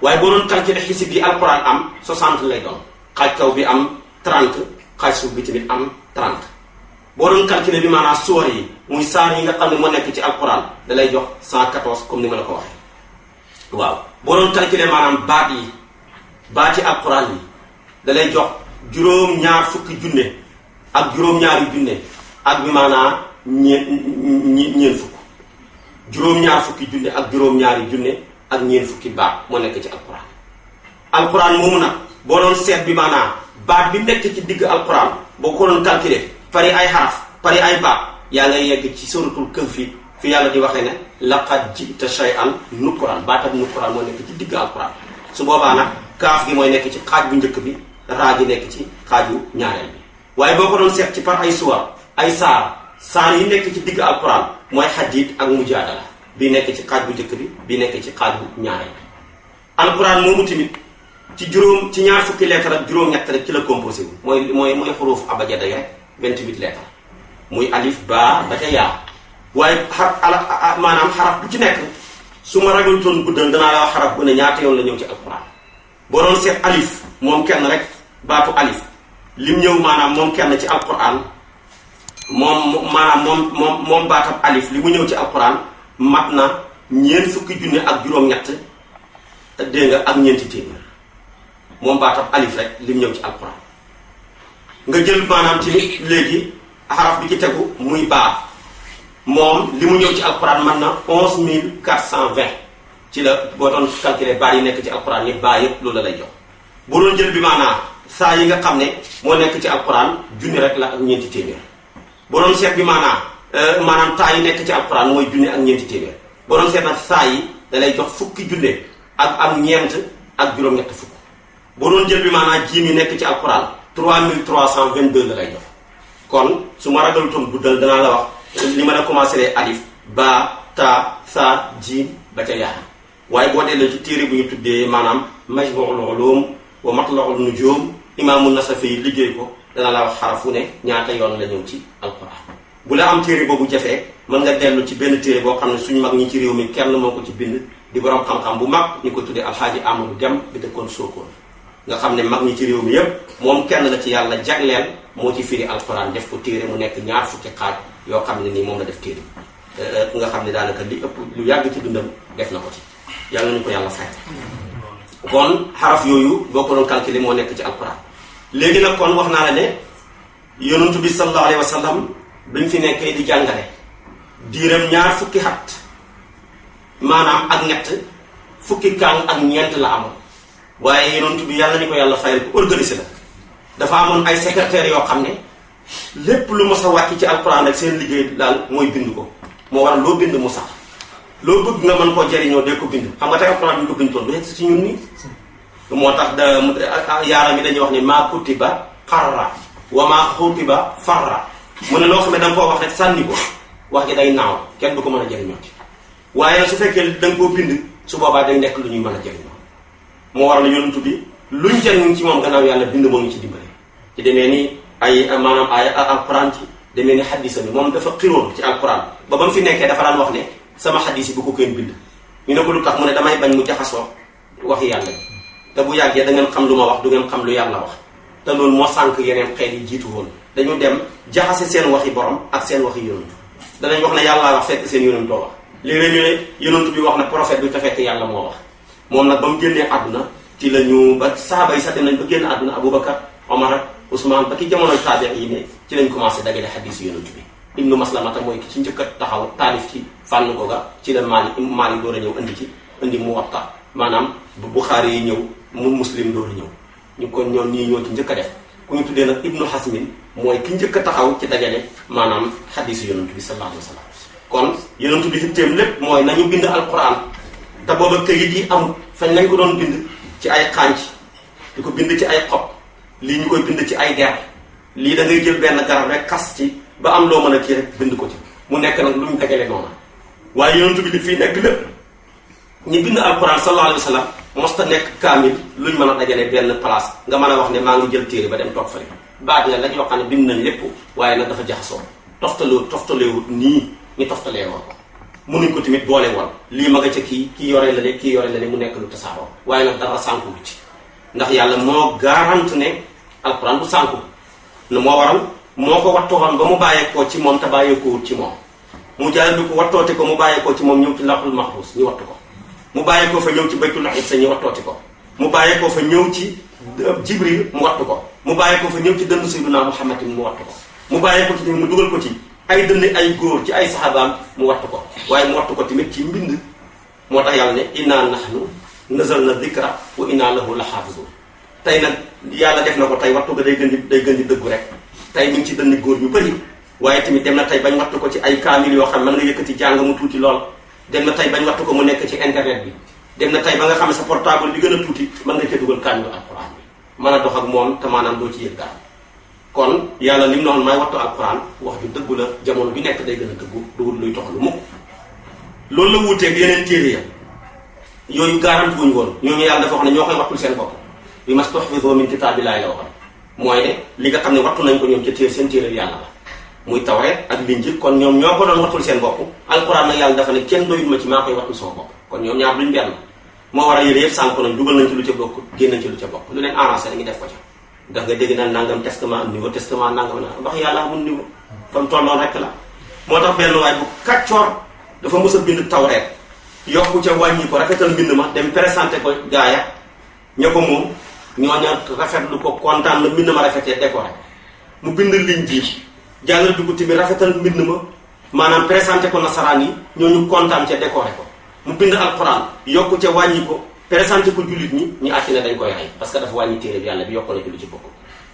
waaye boo doon calculer xisib yi alquran am 60 lay doon xaaj kaw bi am 30 xaaj suuf bi tamit am 30 boo doon calculer bi maanaam suwar yi muy saar yi nga xam ne moo nekk ci alquran da lay jox 114 comme ni ma la ko waxee waaw boo doon calculer maanaam baati alquran yi da lay jox juróom-ñaar fukki junne ak juróom-ñaari junne ak bi maanaam ñeen fukk juróom-ñaar fukki junne ak juróom-ñaari junne ak ñeen fukki baat moo nekk ci alquran. alquran moomu nag boo doon seet bi maanaam baat bi nekk ci digg alquran boo ko doon calculer pari ay xaraf pari ay baat yaa ngay yegg ci suratul kahfi fi yàlla di waxee ne laqad jita shay'an nukuran baatab nukuran moo nekk ci digg alquran. su boobaa nag kaaf gi mooy nekk ci xaaj bu njëkk bi raa gi nekk ci xaaju ñaareel bi waaye boo ko doon seet ci par ay suwar ay saar yi nekk ci digg alquran mooy xadiid ak mujaadala bi nekk ci xaaj bu njëkk bi nekk ci xaaj bu ñaareel bi. alquran moomu tamit ci ñaar fukki lettre ak juróom-ñett rek ci la composé wu mooy xuruuf abajada rek 28 lettres muy alif ba ca yaa waaye maanaam xaraf bu ci nekk su ma ragalutoon guddal danaa la wax xaraf bu ne ñaata yoon la ñëw ci alquran. boo doon seet alif moom kenn rek baatu alif lim ñëw maanaam moom kenn ci alquran moom baatam alif li mu ñëw ci alquran mat na ñeent fukki junne ak juróom-ñett dégg nga ak ñeenti téeméer moom baatam alif rek lim ñëw ci alquran. nga jël maanaam ci léegi xaraf bi ci tegu muy baa moom li mu ñëw ci alquran man na 11420 ci la boo doon calculer baa yi nekk ci alquran yi baa yëpp loolu la lay jox. boo doon jël bi maanaam saa yi nga xam ne moo nekk ci alquran junni rek la ak ñeenti téeméer boo doon seet bi maanaam taa yi nekk ci alquran mooy junni ak ñeenti téeméer boo doon seet nag saa yi da lay jox fukki junne ak ñeent ak juróom-ñett fukk. boo doon jël bi maanaam jiim yi nekk ci alquran 3322 la lay jox. kon su ma ragalutoon guddal danaa la wax li ma la commencé alif ba ta sa jiim ba ca yaa waaye boo delloo ci téere bu ñu tuddee maanaam majmuul ulum wa matlaul nujum imaamu nasafi liggéey ko dana la wax xarafu ne ñaata yoon la ñëw ci alquran. bu la am téere boobu jafee mën nga dellu ci benn téere boo xam ne suñu mag ñi ci réew mi kenn moo ko ci bind di borom xam-xam bu mag ñu ko tuddee alxaaji Amadou Dem bi dëkkoon Sokone nga xam ne mag ñi ci réew mi yépp moom kenn la ci yàlla jagleel moo ci firi alquran def ko téere mu nekk ñaar fukki xaaj yoo xam ne nii moom la def téere nga xam ne daanaka li ëpp lu yàgg ci dundam def na ko ci yàlla nañu ko yàlla fay. kon xaraf yooyu boo ko doon calculer moo nekk ci alquran. léegi nag kon wax naa la ne yonent bi sallallahu alayhi wa sallam bi ñu fi nekkee di jàngale diiram ñaar fukki xat maanaam ak ñett fukki kàng ak ñeent la amoon waaye yonent bi yàlla nañu ko yàlla fayal ko organisé la dafa amoon ay secrétaires yoo xam ne lépp lu mos a wàcc ci alquran rek seen liggéey daal mooy bind ko moo waral loo bind mu sax loo bëgg nga mën koo jëriñoo dee ko bind xam nga tey alquran bi ñu ko bind toon du yegg ci ñun nii moo tax yaaram yi dañuy wax ne maa kutiba xarra wa maa xutiba farra mu ne loo xam ne da nga koo wax rek sànni ko wax ji day naaw kenn du ko mën a jëriñoo ci waaye nag su fekkee da nga koo bind su boobaa day nekk lu ñuy mën a jëriñoo moo waral yonent bi luñ jëriñ ci moom gannaaw yàlla bind moo ngi ci dimbale ci demee ni ay maanaam ay alquran ci demee ni xaddisa bi moom dafa xiroon ci alquran ba mu fi nekkee dafa daan wax ne sama xaddis yi bu ko kenn bind ñu ne ko lu tax mu ne damay bañ mu jaxasoo waxi yàlla te bu yàggee da ngeen xam lu ma wax du ngeen xam lu yàlla wax te loolu moo sànk yeneen xeet yi jiitu woon dañu dem jaxase seen waxi borom ak seen waxi yonent danañ wax ne yàllaa wax fekk seen yonentoo wax léeg-léeg ñu ne yonent bi wax na prophète bi te fekk yàlla moo wax moom nag ba mu génnee àdduna ci la ñu ba saaba yi sax nañ ba génn àdduna Aboubacar Omar ak Ousmane ba ki jamonoy taabiin yi ne ci lañ commencé dagale xadiis yonent bi ibnu maslamata mooy ki ci njëkk a taxaw taalif ci fànn googa ci la maali door a ñëw indi muwatta maanaam bu Buxaari yi ñëw mu muslim door a ñëw ñu kon ñoom ñii ñoo ci njëkk a def ku ñu tuddee nag ibnu xasmin mooy ki njëkk a taxaw ci dajale maanaam xadiis yonent bi sallallahu alayhi wa sallam kon yonent bi xitteem lépp mooy nañu bind alquran te booba këyit yi amul fañ lañ ko doon bind ci ay xànc di ko bind ci ay xob lii ñu koy bind ci ay der lii da ngay jël benn garab rek xas ci ba am loo mën a kii rek bind ko ci mu nekk nag lu ñu dagale noonu waaye yonent bi li fii nekk lépp ñu bind alquran sallallahu alayhi wa sallam mosta nekk kaamil luñ mën a dajale benn place nga mën a wax ne maa ngi jël téere ba dem toog fële baat la lañ yoo xam ne bind nañ lépp waaye nag dafa jaxasoo toftaleewut nii ñu toftalee woon ko mënuñ ko tamit boole woon lii ma nga ca kii yore la ne kii yore la ne mu nekk lu tasaaroo waaye nag dara sànku ci ndax yàlla moo garante ne alquran bu sànku nu moo waral moo ko wattoon ba mu bàyyeekoo ci moom te bàyyeekoowut ci moom mu jaay bi ko wattoote ko mu bàyyeekoo ci moom ñëw ci lawhul mahfuz ñu wattu ko mu bàyyeekoo fa ñëw ci baytul izza ñu wattooti ko mu bàyyeekoo fa ñëw ci jibril mu wattu ko mu bàyyeekoo fa ñëw ci dënn sayyidina muhammad mu wattu ko mu bàyyeekoo ci mu dugal ko ci ay dënn ay góor ci ay saxaabaam mu wattu ko waaye mu wattu ko tamit ci mbind moo tax yàlla ne inna nahnu nazalna dhikra wa inna lahu la xaafizun tey nag yàlla def na ko tey wattu ko day gën di dëggu rek tey mi ngi ci dënn góor ñu bëri waaye tamit dem na tey bañ wattu ko ci ay kaamil yoo xam mën nga yëkkati jàng mu tuuti lool dem na tey bañ wattu ko mu nekk ci internet bi dem na tey ba nga xam ne sa portable bi gën a tuuti mën nga cee dugal kaamilu alquran bi mën a dox ak moom te maanaam doo ci yëg dara kon yàlla lim noonu may wattu alquran wax ju dëggu la jamono bi nekk day gën a dëggu duwul luy toxalu mukk loolu la wuuteeg yeneen téere ya yooyu garanti wuñ woon ñooñu yàlla dafa wax ne ñoo koy wattul seen bopp bi mastuhfizu min kitaabillahi la waxoon mooy ne li nga xam ne wattu nañ ko ñoom ca téere seen téere yàlla la muy tawreet ak linjil kon ñoom ñoo ko doon wattul seen bopp alquran nag yàlla dafa ne kenn doyul ma ci maa koy wattul sama bopp kon ñoom ñaar luñ benn moo war a yére yëpp sànk nañ dugal nañ ci lu ca bokk génn nañ ci lu ca bokk lu leen arrangé dañuy def ko ca ndax nga dégg naan nangam testament niveau testament nangam na wax yàlla amul niveau fa mu tolloon rek la moo tax benn waay bu kàccoor dafa mës a bind tawreet yokku ca wàññi ko rafetal mbind ma dem présenté ko gaaya ña ko moom ñooña rafetlu ko kontaan la mbind ma rafetee décoré mu bind liñ ji jàllale dugg tamit rafetal mbind ma maanaam présenté ko nasaraan yi ñooñu kontaan ca décoré ko mu bind alquran yokku ca wàññi ko présenté ko jullit ñi ñu àtti ne dañ koy rey parce que dafa wàññi téere bi yàlla bi yokku na ci lu ci bokk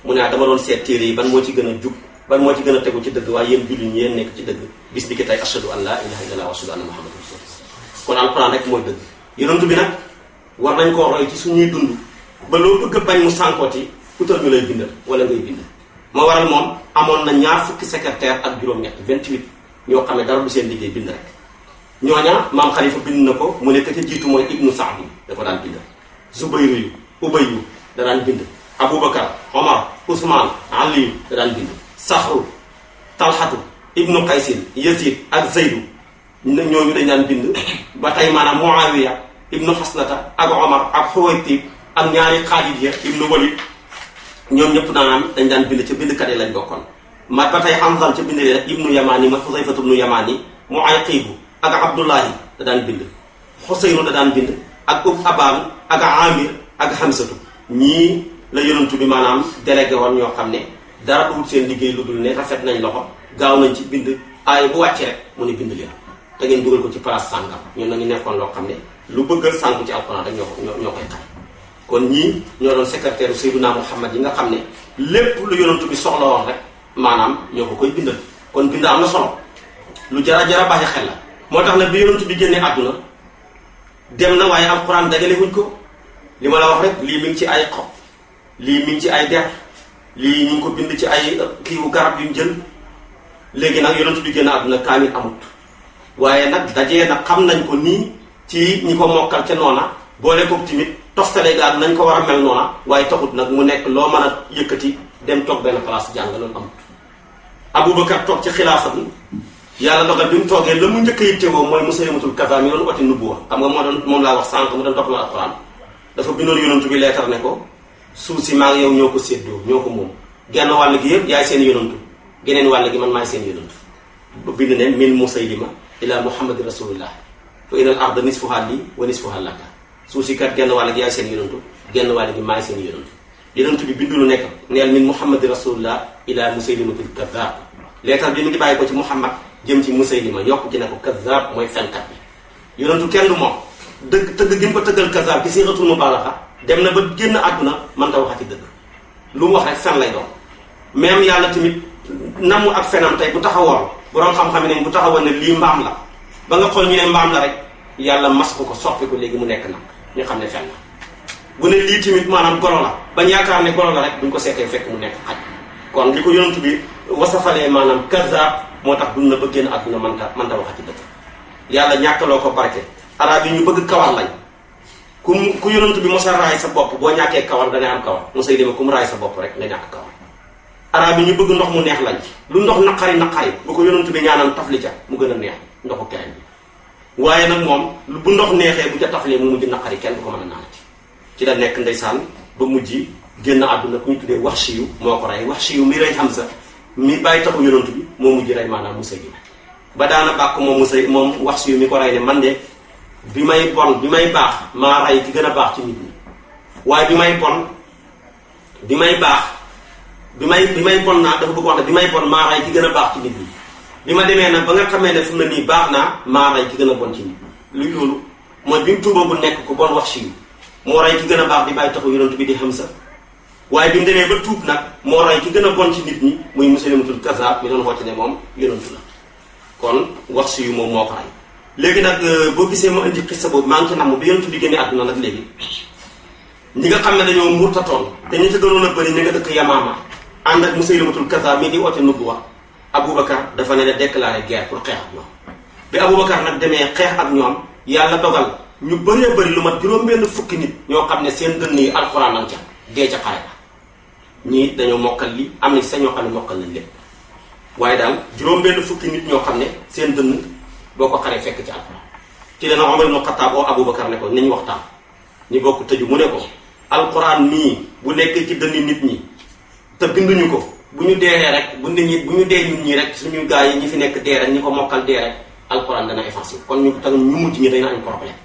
mu ne dama doon seet téere yi ban moo ci gën a jub ban moo ci gën a tegu ci dëgg waaye yéen jullit ñi yéen nekk ci dëgg bis bi ki tey ashhadu an la ilaha illallah wa ashhadu anna muhammadan rasulullah kon alquran rek mooy dëgg yonentu bi nag war nañ koo roy ci suñuy dund ba loo bëgg a bañ mu sànkooti utal ñu lay bindal wala ngay bind moo waral moom amoon na ñaar fukki secrétaire ak juróom-ñett 28 ñoo xam ne dara du seen liggéey bind rek ñooña maam xalifa bind na ko mu nekk ca jiitu mooy ibnu saadi dafa daan bind zubayru yu ubayyu da daan bind aboubacar omar ousmane aliyu da daan bind saxru talxatu ibnu qaysin yazid ak zaydu ñooñu dañ daan bind ba tey maanaam muawiya ibnu xasnata ak omar ak xuwaytib ak ñaari xaalid ya ibnu walid ñoom ñëpp naanaam dañ daan bind ca bindkat yi lañ bokkoon ma ba tey Hanzal ca bind rek ibnu yamaani ma xusayfatu ibnu yamaani mu ay xiibu ak abdullahi da daan bind xuseynu da daan bind ak ub abaan ak amir ak hamsatu ñii la yonantu bi maanaam délégué woon ñoo xam ne dara duwul seen liggéey lu dul ne rafet nañ loxo gaaw nañ ci bind aay bu wàcce rek mu ne bind leen te ngeen dugal ko ci place sàngam ñun nañu nekkoon loo xam ne lu bëggal sànku ci alquran rek ñoo koy xam kon ñii ñoo doon secrétaire u Seydina Muhammad yi nga xam ne lépp lu yonantu bi soxla woon rek maanaam ñoo ko koy bindal kon bind am na solo lu jara baaxi xel la moo tax nag bi yonantu bi génnee àdduna dem na waaye alquran dagale wuñ ko li ma la wax rek lii mi ngi ci ay xob lii mi ngi ci ay der lii ñu ngi ko bind ci ay kiiwu garab yuñ jël léegi nag yonantu bi génn àdduna kaamil amut waaye nag dajee nag xam nañ ko nii ci ñi ko mokkal ca noona boole ko timit toftale gaal nañ ko war a mel noona waaye taxut nag mu nekk loo mën a yëkkati dem toog benn place jàng loolu amut Aboubacar toog ci xilaafa bi yàlla dogal bi mu toogee la mu njëkk a yittewoo mooy Musaylimatul Kazaab mi doon oti nubuwa xam nga moom laa wax sànq mu doon topp la alquran dafa bindoon yonantu bi leetar ne ko suuf si maa ngi yow ñoo ko séddoo ñoo ko moom genn wàll gi yëpp yaay seen yonantu geneen wàll gi man maay seen yonantu ba bind ne min Musaylima ila Muhammadi rasulillah fa inal arda nisfuha lii wa nisfuha laka suuf si kat genn wàll gi yaay seen yonantu genn wàll gi maay seen yonantu yonantu bi bindu lu nekk neel min Muhammadi rasulillah ila Musaylimatil Kazaab leetar bi mi ngi bàyyi ko ci Muhammad jëm ci Musaylima yokk ci ne ko Kazaab mooy fenkat bi yonantu kenn du moom dëgg tëgg gi mu ko tëggal Kazaab ci siixatul mubaalaxa dem na ba génn àdduna mën ta waxati dëgg lu mu wax rek fen lay doon même yàlla tamit namu ak fenam tey bu taxawoon boroom xam-xam ne bu taxawoon ne lii mbaam la ba nga xool ñu ne mbaam la rek yàlla mas ko soppi ko léegi mu nekk nag ñu xam ne fen la bu ne lii tamit maanaam golo la bañ yaakaar ne golo la rek buñ ko seetee fekk mu nekk xaj kon li ko yonantu bi wasafalee maanaam Kazaab moo tax dund na ba génn àdduna mënta waxati dëgg yàlla ñàkkaloo ko barke arab yi ñu bëgg kawar lañ ku yonantu bi mosa raay sa bopp boo ñàkkee kawar dangay am kawar Musaylima ku mu raay sa bopp rek nga ñàkk kawar arab yi ñu bëgg ndox mu neex lañ lu ndox naqari bu ko yonantu bi ñaanal tafli ca mu gën a neex ndoxu keneen bi waaye nag moom bu ndox neexee bu ca taflee mu mujj naqari kenn du ko mën a naanati ci la nekk ndeysaan ba mujj génn àdduna ku ñu tuddee Waxshiyu moo ko rey Waxshiyu mi rey Hamza mi bàyyi taxu yonantu bi moo mujj rey maanaam Musaylima ba daana bàkk moom Waxshiyu mi ko rey ne man de bi may baax maa rey ki gën a baax ci nit ñi waaye bi may bon naa dafa bëgg wax ne bi may bon maa rey ki gën a baax ci nit ñi bi ma demee nag ba nga xamee ne fu mu ne nii baax naa maa rey ki gën a bon ci nit luy loolu mooy bi mu tuubagul nekk ko bon wax si yu moo rey ki gën a baax di bàyyi taxu yonent bi di Hamza waaye bi mu demee ba tuub nag moo rey ki gën a bon ci nit ñi muy Musaylimatul Kazaab mi doon woote ne moom yonent la kon wax si yu moom moo ko rey léegi nag boo gisee ma indi xissa boobu maa ngi ci namm bi yonent bi génnee àdduna nag léegi ñi nga xam ne dañoo murtatoon te ñi ci gënoon a bëri ñi nga dëkk Yamaama ànd ak Musaylimatul Kazaab mi di woote nubuwa Aboubacar dafa ne déclaré guerre pour xeex ak ñoom bi Aboubacar nag demee xeex ak ñoom yàlla dogal ñu bëree bëri lu mat juróom-benn fukki nit ñoo xam ne seen dënn yi alxuraan nañ ca dee ca xare ba ñii dañoo mokkal li am na ci sa ñoo xam ne mokkal nañ lépp waaye daal juróom-benn fukki nit ñoo xam ne seen dënn boo ko xaree fekk ci alxuraan ci dana Omar ibn Khattab oo Aboubacar ne ko nañ waxtaan ñu bokk tëju mu ne ko alxuraan nii bu nekkee ci dënni nit ñi te binduñu ko bu ñu deexee rek bu ñu dee ñun ñii rek suñu gaa yi ñi fi nekk dee rek ñi ko mokkal dee rek alxuraan dana effacé kon ñu tax ñu mujj ñi dañu am problème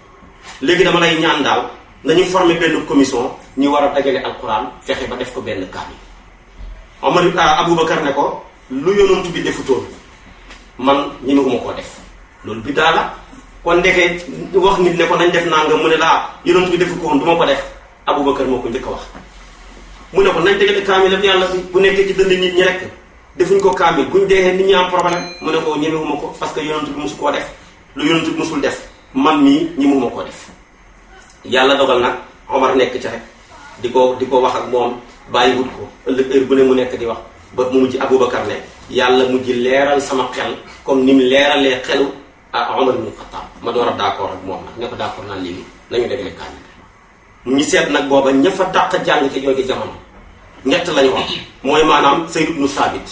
léegi dama lay ñaan daal nañu former benn commission ñu war a dajale alxuraan fexe ba def ko benn kaamil Omar Aboubacar ne ko lu yonent bi defutoon man ñemewuma koo def loolu bi daal la kon ndeke wax nit ne ko nañ def nangam mu ne laa yonent bi defu ko woon du ma ko def Aboubacar moo ko njëkk a wax mu ne ko nañ dajale kaamil ak yàlla bi bu nekkee ci dënd nit ñi rek defuñ ko kaamil buñ deexee nit ñi am problème mu ne ko ñemewuma ko parce que yonent bi mosu koo def lu yonent bi mosul def man mii ñemewuma koo def yàlla dogal nag Omar nekk ci rek di ko wax ak moom bàyyiwut ko ëllëg heure bu ne mu nekk di wax ba mu mujj Aboubacar ne yàlla mujj leeral sama xel comme ni mu leeralee xelu Omar ibn Khattab ma door a d'accord ak moom nag ne ko d'accord naan léegi nañu dajale kaamil ñu seet nag booba ña fa dàq jàng ci jooju jamono ñett lañu wax mooy maanaam Zayd ibnu Saabit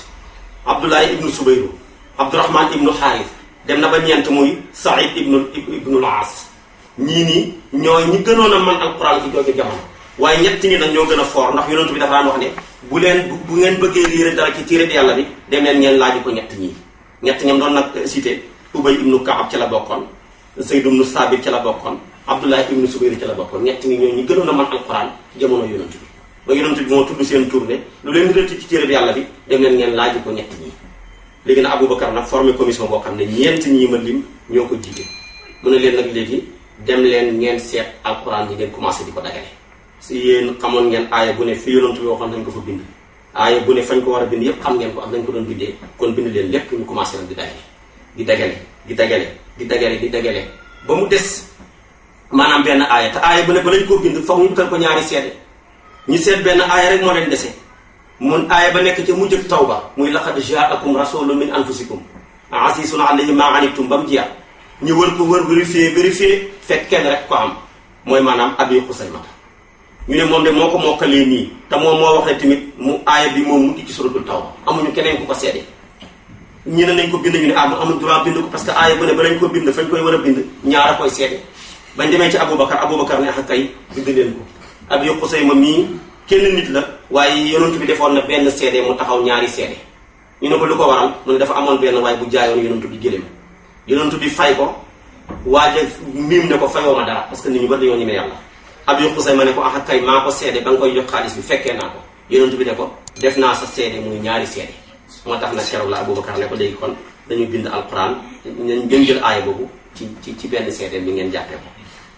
Abdullahi ibnu Subayru Abdurahman ibnu Xaaris dem na ba ñeent muy Saïd ibnul Aas ñii nii ñooy ñi gënoon a mën alquran ci jooju jamono waaye ñett ñi nag ñoo gën a foor ndax yonent bi dafa daan wax ne bu ngeen bëggee liire dara ci téere yàlla bi dem leen ngeen laaju ko ñett ñii ñett ñam doon nag cité Ubay ibnu Kaab ci la bokkoon Zayd ibnu Saabit ci la bokkoon Abdullah ibnu Subayr ci la bokkoon ñett ñi ñoo ñi gënoon a mën alquran jamono yonent bi ba yonent bi moo tudd seen tournée lu leen rëtt ci téere bi yàlla bi dem leen ngeen laaj ko ñett ñi léegi nag Aboubacar nag formé commission boo xam ne ñeent ñii ma lim ñoo ko jiite mu ne leen nag léegi dem leen ngeen seet alquran yi ngeen commencé di ko dagale si yéen xamoon ngeen aaya bu ne fi yonent bi waxoon nañ ko fa bind aaya bu ne fañ ko war a bind yépp xam ngeen ko ak nañ ko doon bindee kon bind leen lépp ñu commencé nag di dagale ba mu des maanaam benn aaya te aaya bu ne ba lañ koo bind foog ñu utal ko ñaari seede ñu seet benn aaya rek moo leen dese mun aaya ba nekk ca mujj ak tawba muy laqad jaakum rasulun min anfusikum azizun alayhi ma anittum ba mu jeex ñu wër ko vérifier fekk kenn rek ko am mooy maanaam Abi Xusayma ñu ne moom de moo ko mokkalee nii te moom moo wax ne tamit mu aaya bi moom mujj ci suratul tawba amuñu keneen ku ko seede ñu ne nañ ko bind ñu ne amul droit bind ko parce que aaya bu ne ba lañ ko bind fañ koy war a bind ñaara koy seede bañ demee ci Aboubacar ne ak kay bind leen ko Abi Xusayma mii kenn nit la waaye yonent bi defoon na benn seede mu taxaw ñaari seede ñu ne ko lu ko waral mu ne dafa amoon benn waaye bu jaayoon yonent bi gëléem yonent bi fay ko waaje miim ne ko fayoo ma dara parce que nit ñu bari dañoo ñemee yàlla Abi Xusayma ne ko ak kay maa ko seede ba nga koy jox xaalis bi fekkee naa ko yonent bi ne ko def naa sa seede muy ñaari seede moo tax na keroog la Aboubacar ne ko léegi kon dañuy bind alquran ngeen jël aaya boobu ci benn seede bi ngeen jàppee ko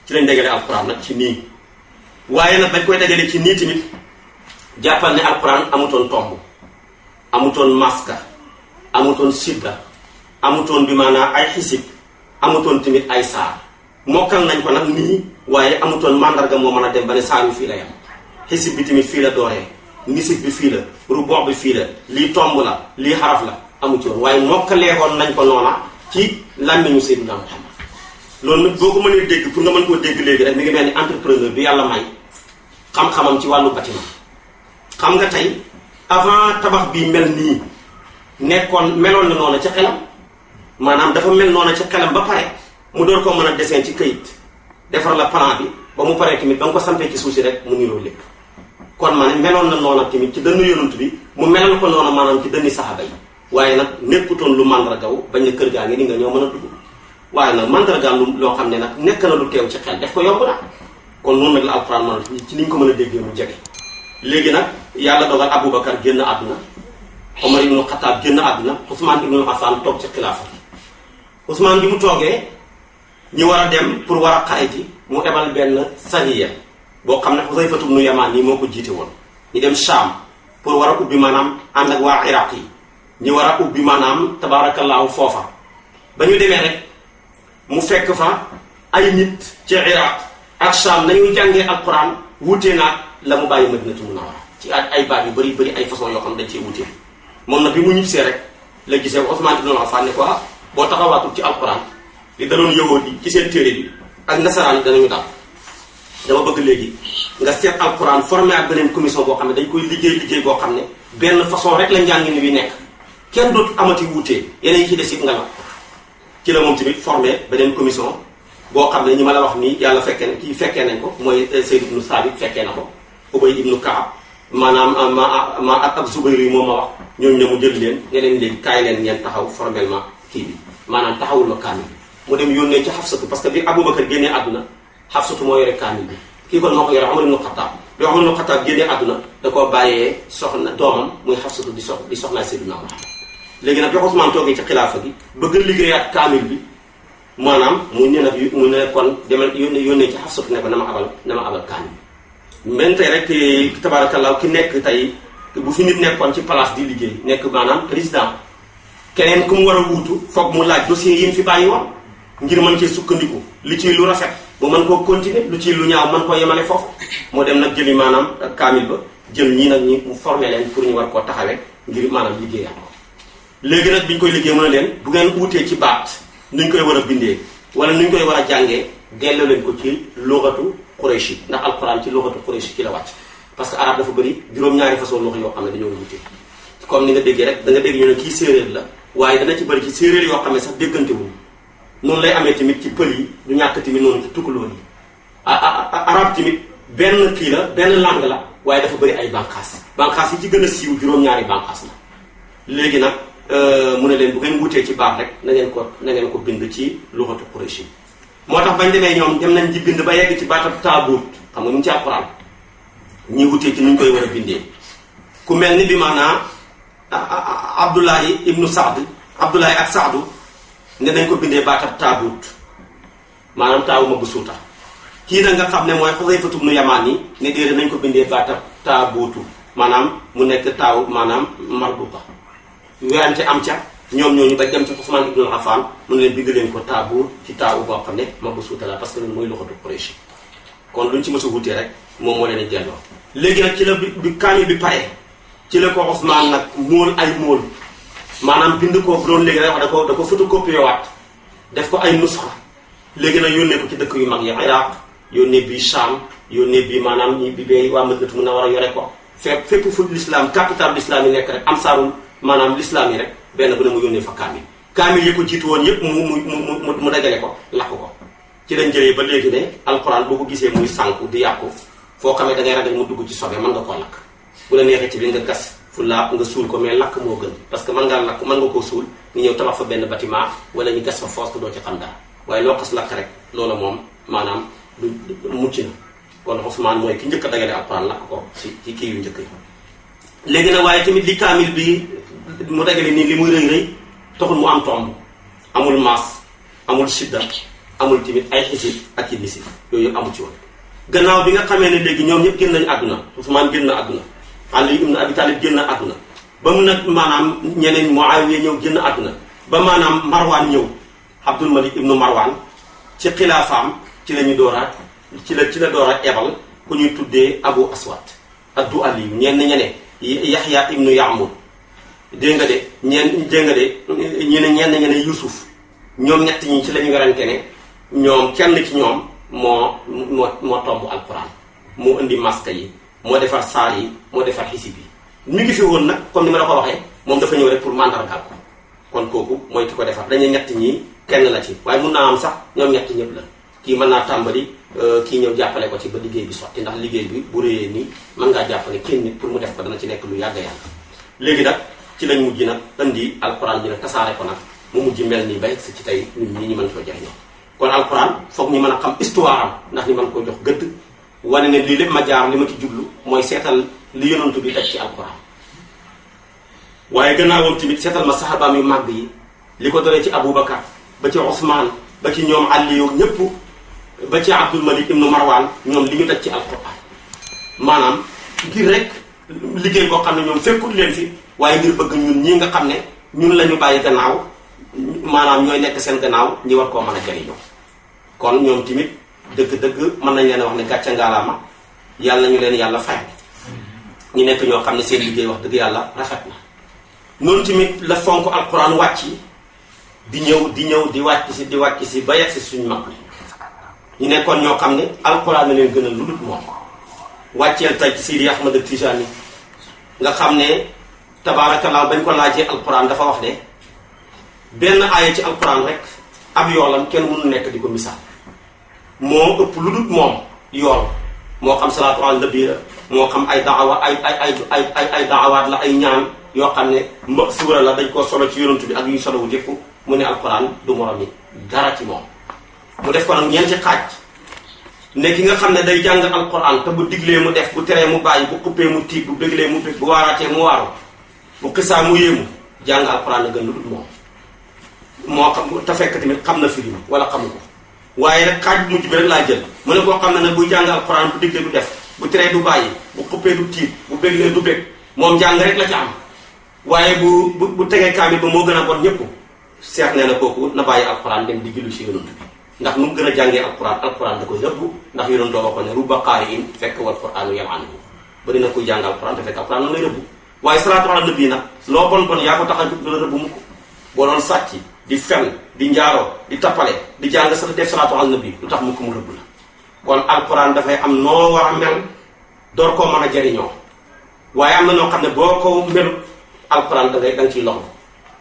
ci lañ dajale alquran nag ci nii waaye nag dañ koy dajale ci nii tamit jàppal ne alquran amutoon tomb amutoon maska amutoon sidda amutoon bi maanaam ay xisib amutoon tamit ay saar mokkal nañ ko nag nii waaye amutoon mandarga moo mën a dem ba ne saar yu fii la yam xisib bi tamit fii la dooree nisib bi fii la rubox bi fii la lii tomb la lii xaraf la amu ci woon waaye mokkaleekoon nañ ko noona ci làmmiñu Seydina Muhammad loolu nag boo ko mënee dégg pour nga mën koo dégg léegi rek mi ngi mel ni entrepreneur bi yàlla may xam-xamam ci wàllu bâtiment xam nga tey avant tabax bi mel nii meloon na noona ci xelam maanaam dafa mel noona ci xelam ba pare mu door koo mën a dessin ci këyit defar la plan bi ba mu paree tamit ba nga ko sampee ci suuf si rek mu niroo lépp kon ma ne meloon na noona tamit ci dënn yonent bi mu melal ko noona maanaam ci dënni saxaaba yi waaye nag nekkutoon lu mandargaw bañ na kër gaa ngi ni nga ñoo mën a dugg waaye nag mandargaam loo xam ne nag nekk na lu teew ci xel def ko yomb na kon noonu nag la alxuraan mën a ci niñ ko mën a déggee mu jege léegi nag yàlla dogal Aboubacar génn àdduna Omar ibnu Xataab génn àdduna Ousmane ibnu Affan toog ci xilaafa bi Ousmane bi mu toogee ñu war a dem pour war a xare ji mu ebal benn sariya boo xam ne Xusayfatu ibnu Yamaan nii moo ko jiite woon ñu dem Sham pour war a ubbi maanaam ànd ak waa Iraq yi ñu war a ubbi maanaam tabaarakallaahu foofa ba ñu demee rek mu fekk fa ay nit ci Iraq ak Sham nañuy jàngee alquran wuutee naag la mu bàyyi Madinatu Munawwara ci ay baat yu bëri ay façon yoo xam dañ cee wutee moom nag bi mu ñibbisee rek la gisee Ousmane ibn Affan ne ko boo taxawaatul ci alquran li daloon yahuud yi ci seen téere bi ak nasaraan yi danañu daal dama bëgg léegi nga seet alquran formé ak beneen commission boo xam ne dañ koy liggéey boo xam ne benn façon rek la njàngin wi nekk kenn dootu amati wuutee yeneen yi ci des it nga la ci la moom tamit formé beneen commission boo xam ne ñi ma la wax nii yàlla fekkee nañ ko mooy Zayd ibnu Saabit fekkee na ko Ubay ibnu Kaab maanaam ma ak Zubayr yi moom ma wax ñooñu ne mu jël leen ne leen léegi kaay leen ngeen taxaw formellement kii bi maanaam taxawul ma kaamil bi mu dem yónnee ci Xafsatu parce que bi Abubakar génnee àdduna Xafsatu moo yore kaamil bi kii kon moo ko yore Umar ibnu Xattaab bi Umar ibnu Xattaab génnee àdduna da koo bàyyee soxna doomam muy Xafsatu di soxnaay Seydina Muhammad léegi nag bi Usmaan toogee ci xilaafa gi bëgg a liggéeyaat kaamil bi maanaam mu ne kon demal yónnee ci Xafsatu ne ko na ma abal kaamil men tey rek tabaarakallaa ki nekk tey bu fi nit nekkoon ci place di liggéey nekk maanaam président keneen ku mu war a wuutu foog mu laaj dossier yi mu fi bàyyi woon ngir mën cee sukkandiku li ciy lu rafet bu mën koo continuer lu ciy lu ñaaw mën koo yemale foofu moo dem nag jëli maanaam kaamil ba jël ñii nag ñi mu formé leen pour ñu war koo taxawee ngir maanaam liggéeyam ko léegi nag bi ñu koy liggéey mën a leen bu ngeen uutee ci baat nuñ koy war a bindee wala nuñ koy war a jàngee delloo leen ko ci lughatu Quraysh ndax alquran ci lughatu Quraysh ci la wàcc parce que arabe dafa bëri juróom-ñaari façon lugha yoo xam ne dañoo wute comme ni nga déggee rek da nga dégg ñu ne kii séeréer la waaye dana ci bëri ci séeréer yoo xam ne sax déggante wuñu noonu lay amee tamit ci pël yi du ñàkk tamit noonu ci tukulóor yi arabe tamit benn kii la benn langue la waaye dafa bëri ay banqaas yi ci gën a siiw juróom-ñaari banqaas la léegi nag mu ne leen bu ngeen wutee ci baax rek na ngeen ko bind ci lughatu Quraysh moo tax bañ demee ñoom dem nañ ci bind ba yegg ci baatab taabuut xam nga mu ngi ci alquran ñi wutee ci nuñ koy war a bindee ku mel ni bi maanaa Abdullahi ibnu Saad Abdullahi ak Saadu ne dañ ko bindee baatab taabuut maanaam taawu ma bu suuta kii nag nga xam ne mooy Xusayfatu ibnu Yamaan yi ne déedéet nañ ko bindee baatab taabuutu maanaam mu nekk taaw maanaam marbuta werante am ca ñoom ñooñu ba dem ci Usmaan ibnu Affan mu ne leen bind leen ko taabuut ci taawu boo xam ne ma bu suuta la parce que loolu mooy luxatu Quraysh kon luñ ci mës a wutee rek moom moo leen delloo léegi nag ci la bi kaamil bi pare ci la ko Usmaan nag móol ay móol maanaam bind ko doon léegi rek wax da ko photocopie waat def ko ay nusxa léegi nag yónnee ko ci dëkk yu mag yi Iraq yónnee bii Sham yónnee bii maanaam ñi bi bee waa Madinatu Munawwara yore ko fépp fu l'islam capital l'islam yi nekk rek am saarul maanaam l'islam yi rek benn bu ne mu yónnee fa kaamil yi ko jiitu woon yépp mu dajale ko lakk ko ci lañ jëlee ba léegi ne alquran boo ko gisee muy sànku di yàqu foo xamee da ngay ragal mu dugg ci sobe mën nga koo lakk bu la neexee ci bi nga gas fu laa nga suul ko mais lakk moo gën parce que mën nga koo suul nga ñëw tabax fa benn bâtiment wala ñu gas fa foos ko doo ci xam dara waaye loo xas lakk rek loola moom maanaam du mucc na kon Usmaan mooy ki njëkk a dagale alquran lakk ko ci kii yu njëkk yi léegi nag waaye tamit li kaamil bi mu dagale nii li muy rëy taxul mu am tomb amul maas amul shidda amul tamit ay xisib ak i nisif yooyu yëpp amul ci woon gannaaw bi nga xamee ne léegi ñoom ñëpp génn nañu àdduna Usmaan génn àdduna Ali ibn Abi Talib génn àdduna ba mu nag maanaam ñeneen Muawiya ñëw génn àdduna ba maanaam Marwaan ñëw Abdul Malik ibnu Marwaan ci xilaafaam ci la ñu dooraat ci la door a ebal ku ñuy tuddee Abu Aswad addu Aliyu ñenn Yaxya ibnu Yaamur dégg nga de ñenn Yusuf ñoom ñett ñi ci la ñu werante ne ñoom kenn ci ñoom moo tomb alquran moo indi maska yi moo defar saar yi moo defar xisib yi ñu ngi fi woon nag comme ni ma la ko waxee moom dafa ñëw rek pour mandargaal ko kon kooku mooy ki ko defar dañuy ñett ñi kenn la ci waaye mun naa am sax ñoom ñett ñëpp la kii mën naa tàmbali kii ñëw jàppale ko ci ba liggéey bi sotti ndax liggéey bi bu réyee nii mën ngaa jàppale kenn nit pour mu def ko dana ci nekk lu yàgg léegi nag ci lañ mujj nag indi alquran bi nag tasaare ko nag mu mujj mel nii bay si ci tey nit ñi ñu mën koo jëriñoo kon alquran foog ñu mën a xam histoire am ndax ñu mën koo jox gëdd wane ne lii lépp ma jaar li ma ci jublu mooy seetal li yonantu bi teg ci alquran waaye gannaawam tamit seetal ma saxaabaam yu màgg yi li ko dalee ci Aboubacar ba ci Ousmane ba ci ñoom Aliyu ñëpp ba ci Abdul Malik ibnu Marwan ñoom li ñu daj ci alquran maanaam ngir rek liggéey boo xam ne ñoom fekkut leen fi waaye ngir bëgg ñun ñii nga xam ne ñun la ñu bàyyi gannaaw maanaam ñooy nekk seen gannaaw ñi war koo mën a jëriñoo kon ñoom tamit dëgg-dëgg mën nañ leen wax ne gàcce ngaalaama yàlla ñu leen yàlla fay ñu nekk ñoo xam ne seen liggéey wax dëgg yàlla rafet na noonu tamit la fonk alquran wàcc di ñëw di wàcc si ba yegg si suñu mag ñu nekkoon ñoo xam ne alquran na leen gën a lu dul moom wàcceel tey ci Sidi Ahmad Tijani nga xam ne tabaarakallaa bañ ko laajee alquran dafa wax ne benn aaya ci alquran rek ab yoolam kenn mënu nekk di ko misaal moo ëpp lu dul moom yool moo xam salaatu ala nabi la moo xam ay daawa ay daawaat la ay ñaan yoo xam ne suura la dañ koo solo ci yonantu bi ak yuy solowu yëpp mu ne alquran du morom yi dara ci moom mu def ko nag ñeenti xaaj ne ki nga xam ne day jàng alquran te bu diglee mu def bu teree mu bàyyi bu xuppee mu tiit bu béglee mu bég bu waaraatee mu waaru bu xisaa mu yéemu jàng alquran la gën lu dul moom moo xam te fekk tamit xam na firi wala xamu ko waaye rek xaaj bu mujj bi rek laa jël mu ne koo xam ne nag buy jàng alquran bu diglee du def bu teree du bàyyi bu xuppee du tiit bu béglee du bég moom jàng rek la ca am waaye bu tegee kaamil ba moo gën a bon ñëpp seex nee na kooku na bàyyi alquran dem di julli si yonent bi ndax nu mu gën a jàngee alquran da koy rëbb ndax yonent doo waxoon ne rubba qaari'in fekk wal qur'aanu yal'anuhu bari na koy jàng alquran te fekk alquran na lay rëbb waaye salaatu ala nabi nag loo bon bon yaa ko tax a jóg du la rëbb mu ko boo doon sàcc di fen di njaaroo di tappale di jàng sax def salaatu ala nabi lu tax mu ko mu rëbb la kon alquran dafay am noo war a mel door koo mën a jariñoo waaye am na noo xam ne boo ko melut alquran da nga ciy loxo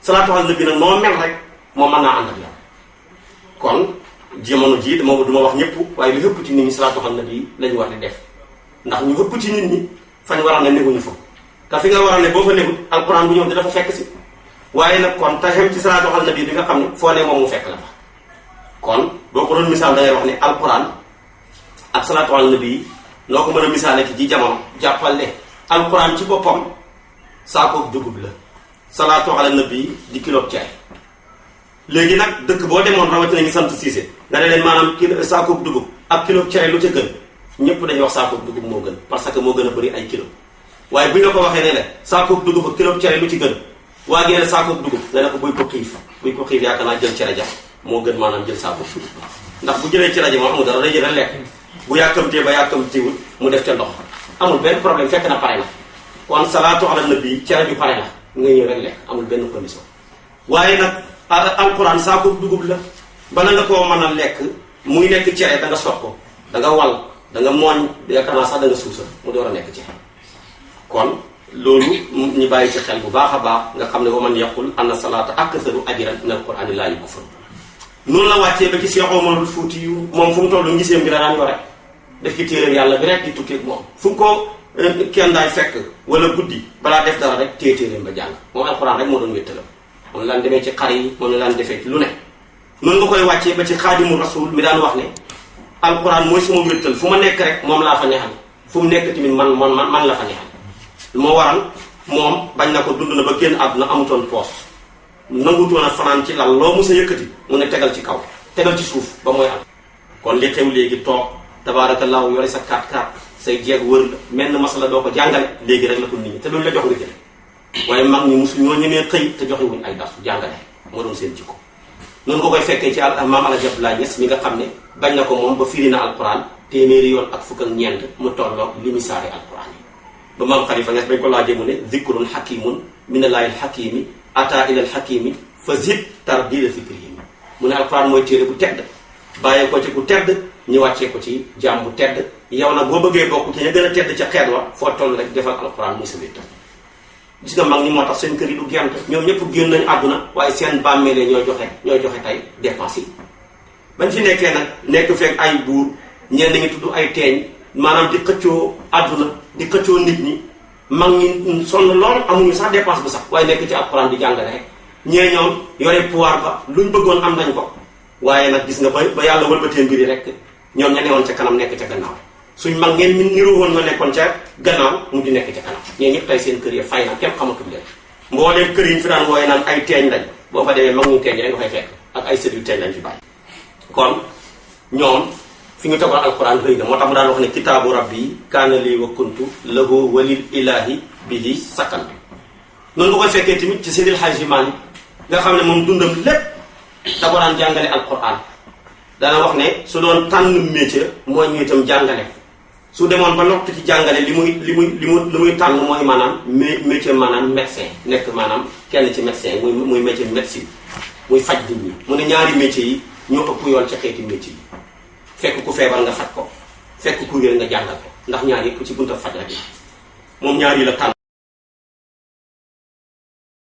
salaatu ala nabi nag noo mel rek moo mën naa ànd ak yow kon jamono jii du ma wax ñëpp waaye lu ëpp ci nit ñi salaatu ala nabi lañu war di def ndax ñu ëpp ci nit ñi fañ war a ne neguñu fa te fi nga war a ne boo fa negut alquran bu ñëw di dafa fekk si waaye nag kon taxem ci salaatu ala nabi bi nga xam ne foo ne moom mu fekk la fa kon boo ko doon misaal da ngay wax ne alquran ak salaatu ala nabi noo ko mën a misaale ci jamono jàppal ne alquran ci boppam saakoob dugub la salaatu ala nabi di kilo ceeb léegi nag dëkk boo demoon rawatina ñu sant Siise nga ne leen maanaam saakoob dugub ak kilo ceeb lu ca gën ñëpp dañuy wax saakoob dugub moo gën parce que moo gën a bëri ay kilo waaye bu ñu la ko waxee ne ne saakoob dugub ak kilo ceeb lu ci gën waa gi ne saakoob dugub nga ne ko buy ko xiif yaakaar naa jël cere ja moo gën maanaam jël saakoob dugub ndax bu jëlee cere ja moom amul dara day jël lekk bu yàkkamtee ba yàkkamtiwul mu def ca ndox amul benn problème fekk na pare na kon salaatu ala nabi cere ju pare la nga ñëw rek lekk amul benn condition waaye nag alquran saakoob dugub la bala nga koo mën a lekk muy nekk cere da nga sot ko da nga wal da nga mooñ yaakaar naa sax da nga suusal mu door a nekk cere kon loolu ñu bàyyi ci xel bu baax a baax nga xam ne wa man yaqul anna salaata aktharu ajran min alqurani laa yukfar noonu la wàccee ba ci Cheikh Omarul Fuuti yu moom fu mu toll ngiseem bi la daan yore def ci téeréem yàlla bi rek di tukkeeg moom fu ko kenn daay fekk wala guddi balaa def dara rek téeréem ba jàng moom alquran rek moo doon wéttalam moom laan demee ci xar yi moom laan defee ci lu ne noonu nga koy wàccee ba ci xaadimu rasul mi daan wax ne alquran mooy suma wéttal fu ma nekk rek moom laa fa neexal fu mu nekk tamit man la fa neexal moo waral moom bañ na ko dund na ba génn àdduna amutoon poos nangutoon a fanaan ci lal loo mos a yëkkati mu ne tegal ci kaw tegal ci suuf ba mooy am kon li xew léegi toog tabaarakallaahu yore sa 4-4 say jeeg wër la menn masala doo ko jàngale léegi rek la ko nit ñi te duñ la jox nga jël waaye mag ñi mosu ñoo ñemee xëy te joxewuñ ay darsu jàngale moo doon seen jikko noonu nga koy fekkee ci maam Alaaji Abdoulaye Niass mi nga xam ne bañ na ko moom ba firi na alquran téeméeri yoon ak fukk ak ñeent mu tolloog li mi saari alquran yi ba maam Xalifa Niass bañ ko laajee mu ne zikrun hakimun minallaahil hakimi ata ilal hakimi fa zid tardila fikrihim mu ne alquran mooy téere bu tedd bàyyee ko ci ku tedd ñu wàccee ko ci jaam bu tedd yow nag boo bëggee bokk ci ña gën a tedd ca xeet wa foo toll rek defal alquran muy sa wéttal gis nga mag ñi moo tax seen kër yi du gent ñoom ñëpp génn nañu àdduna waaye seen bàmmeele ñooy joxe tey dépense yi bañ fi nekkee nag nekk fekk ay buur ñenn ñi tudd ay teeñ maanaam di xëccoo àdduna di xëccoo nit ñi mag ñi sonn lool amuñu sax dépense bu sax waaye nekk ci alquran di jàngale rek ñee ñoom yore pouvoir ba luñ bëggoon am nañ ko waaye nag gis nga ba yàlla wëlbatee mbiri rek ñoom ña newoon ca kanam nekk ca gannaaw suñ mag ngeen niru woon nga nekkoon ca gannaaw mu di nekk ca kanam ñee ñëpp tey seen kër ya fay na kenn xamatul leen mbooleem kër yi ñu fi daan wooye naan ay teeñ lañ boo fa demee mag ñu teeñ rek nga fay fekk ak ay sët yu teeñ lañ fi bàyyi. kon ñoom fi ñu tegoon alquran rëy na moo tax mu daan wax ne kitaabu rabbi kaana lii wa kuntu lahu walil ilahi bihi sakkan. noonu nga koy fekkee tamit ci Seydil Hadji Malick nga xam ne moom dundam lépp da ko daan jàngale alquran. dana wax ne su doon tànn métier mooy ñu itam jàngale su demoon ba noppi ci jàngale li muy tànn mooy maanaam métier maanaam médecin nekk maanaam kenn ci médecin muy métier médecine muy faj nit ñi. mu ne ñaari métiers yi ñoo ëpp yoon ca xeeti métier yi fekk ku feebar nga faj ko fekk ku réer nga jàngal ko ndax ñaar yëpp ci bunta faj rek moom ñaar yi la tànn.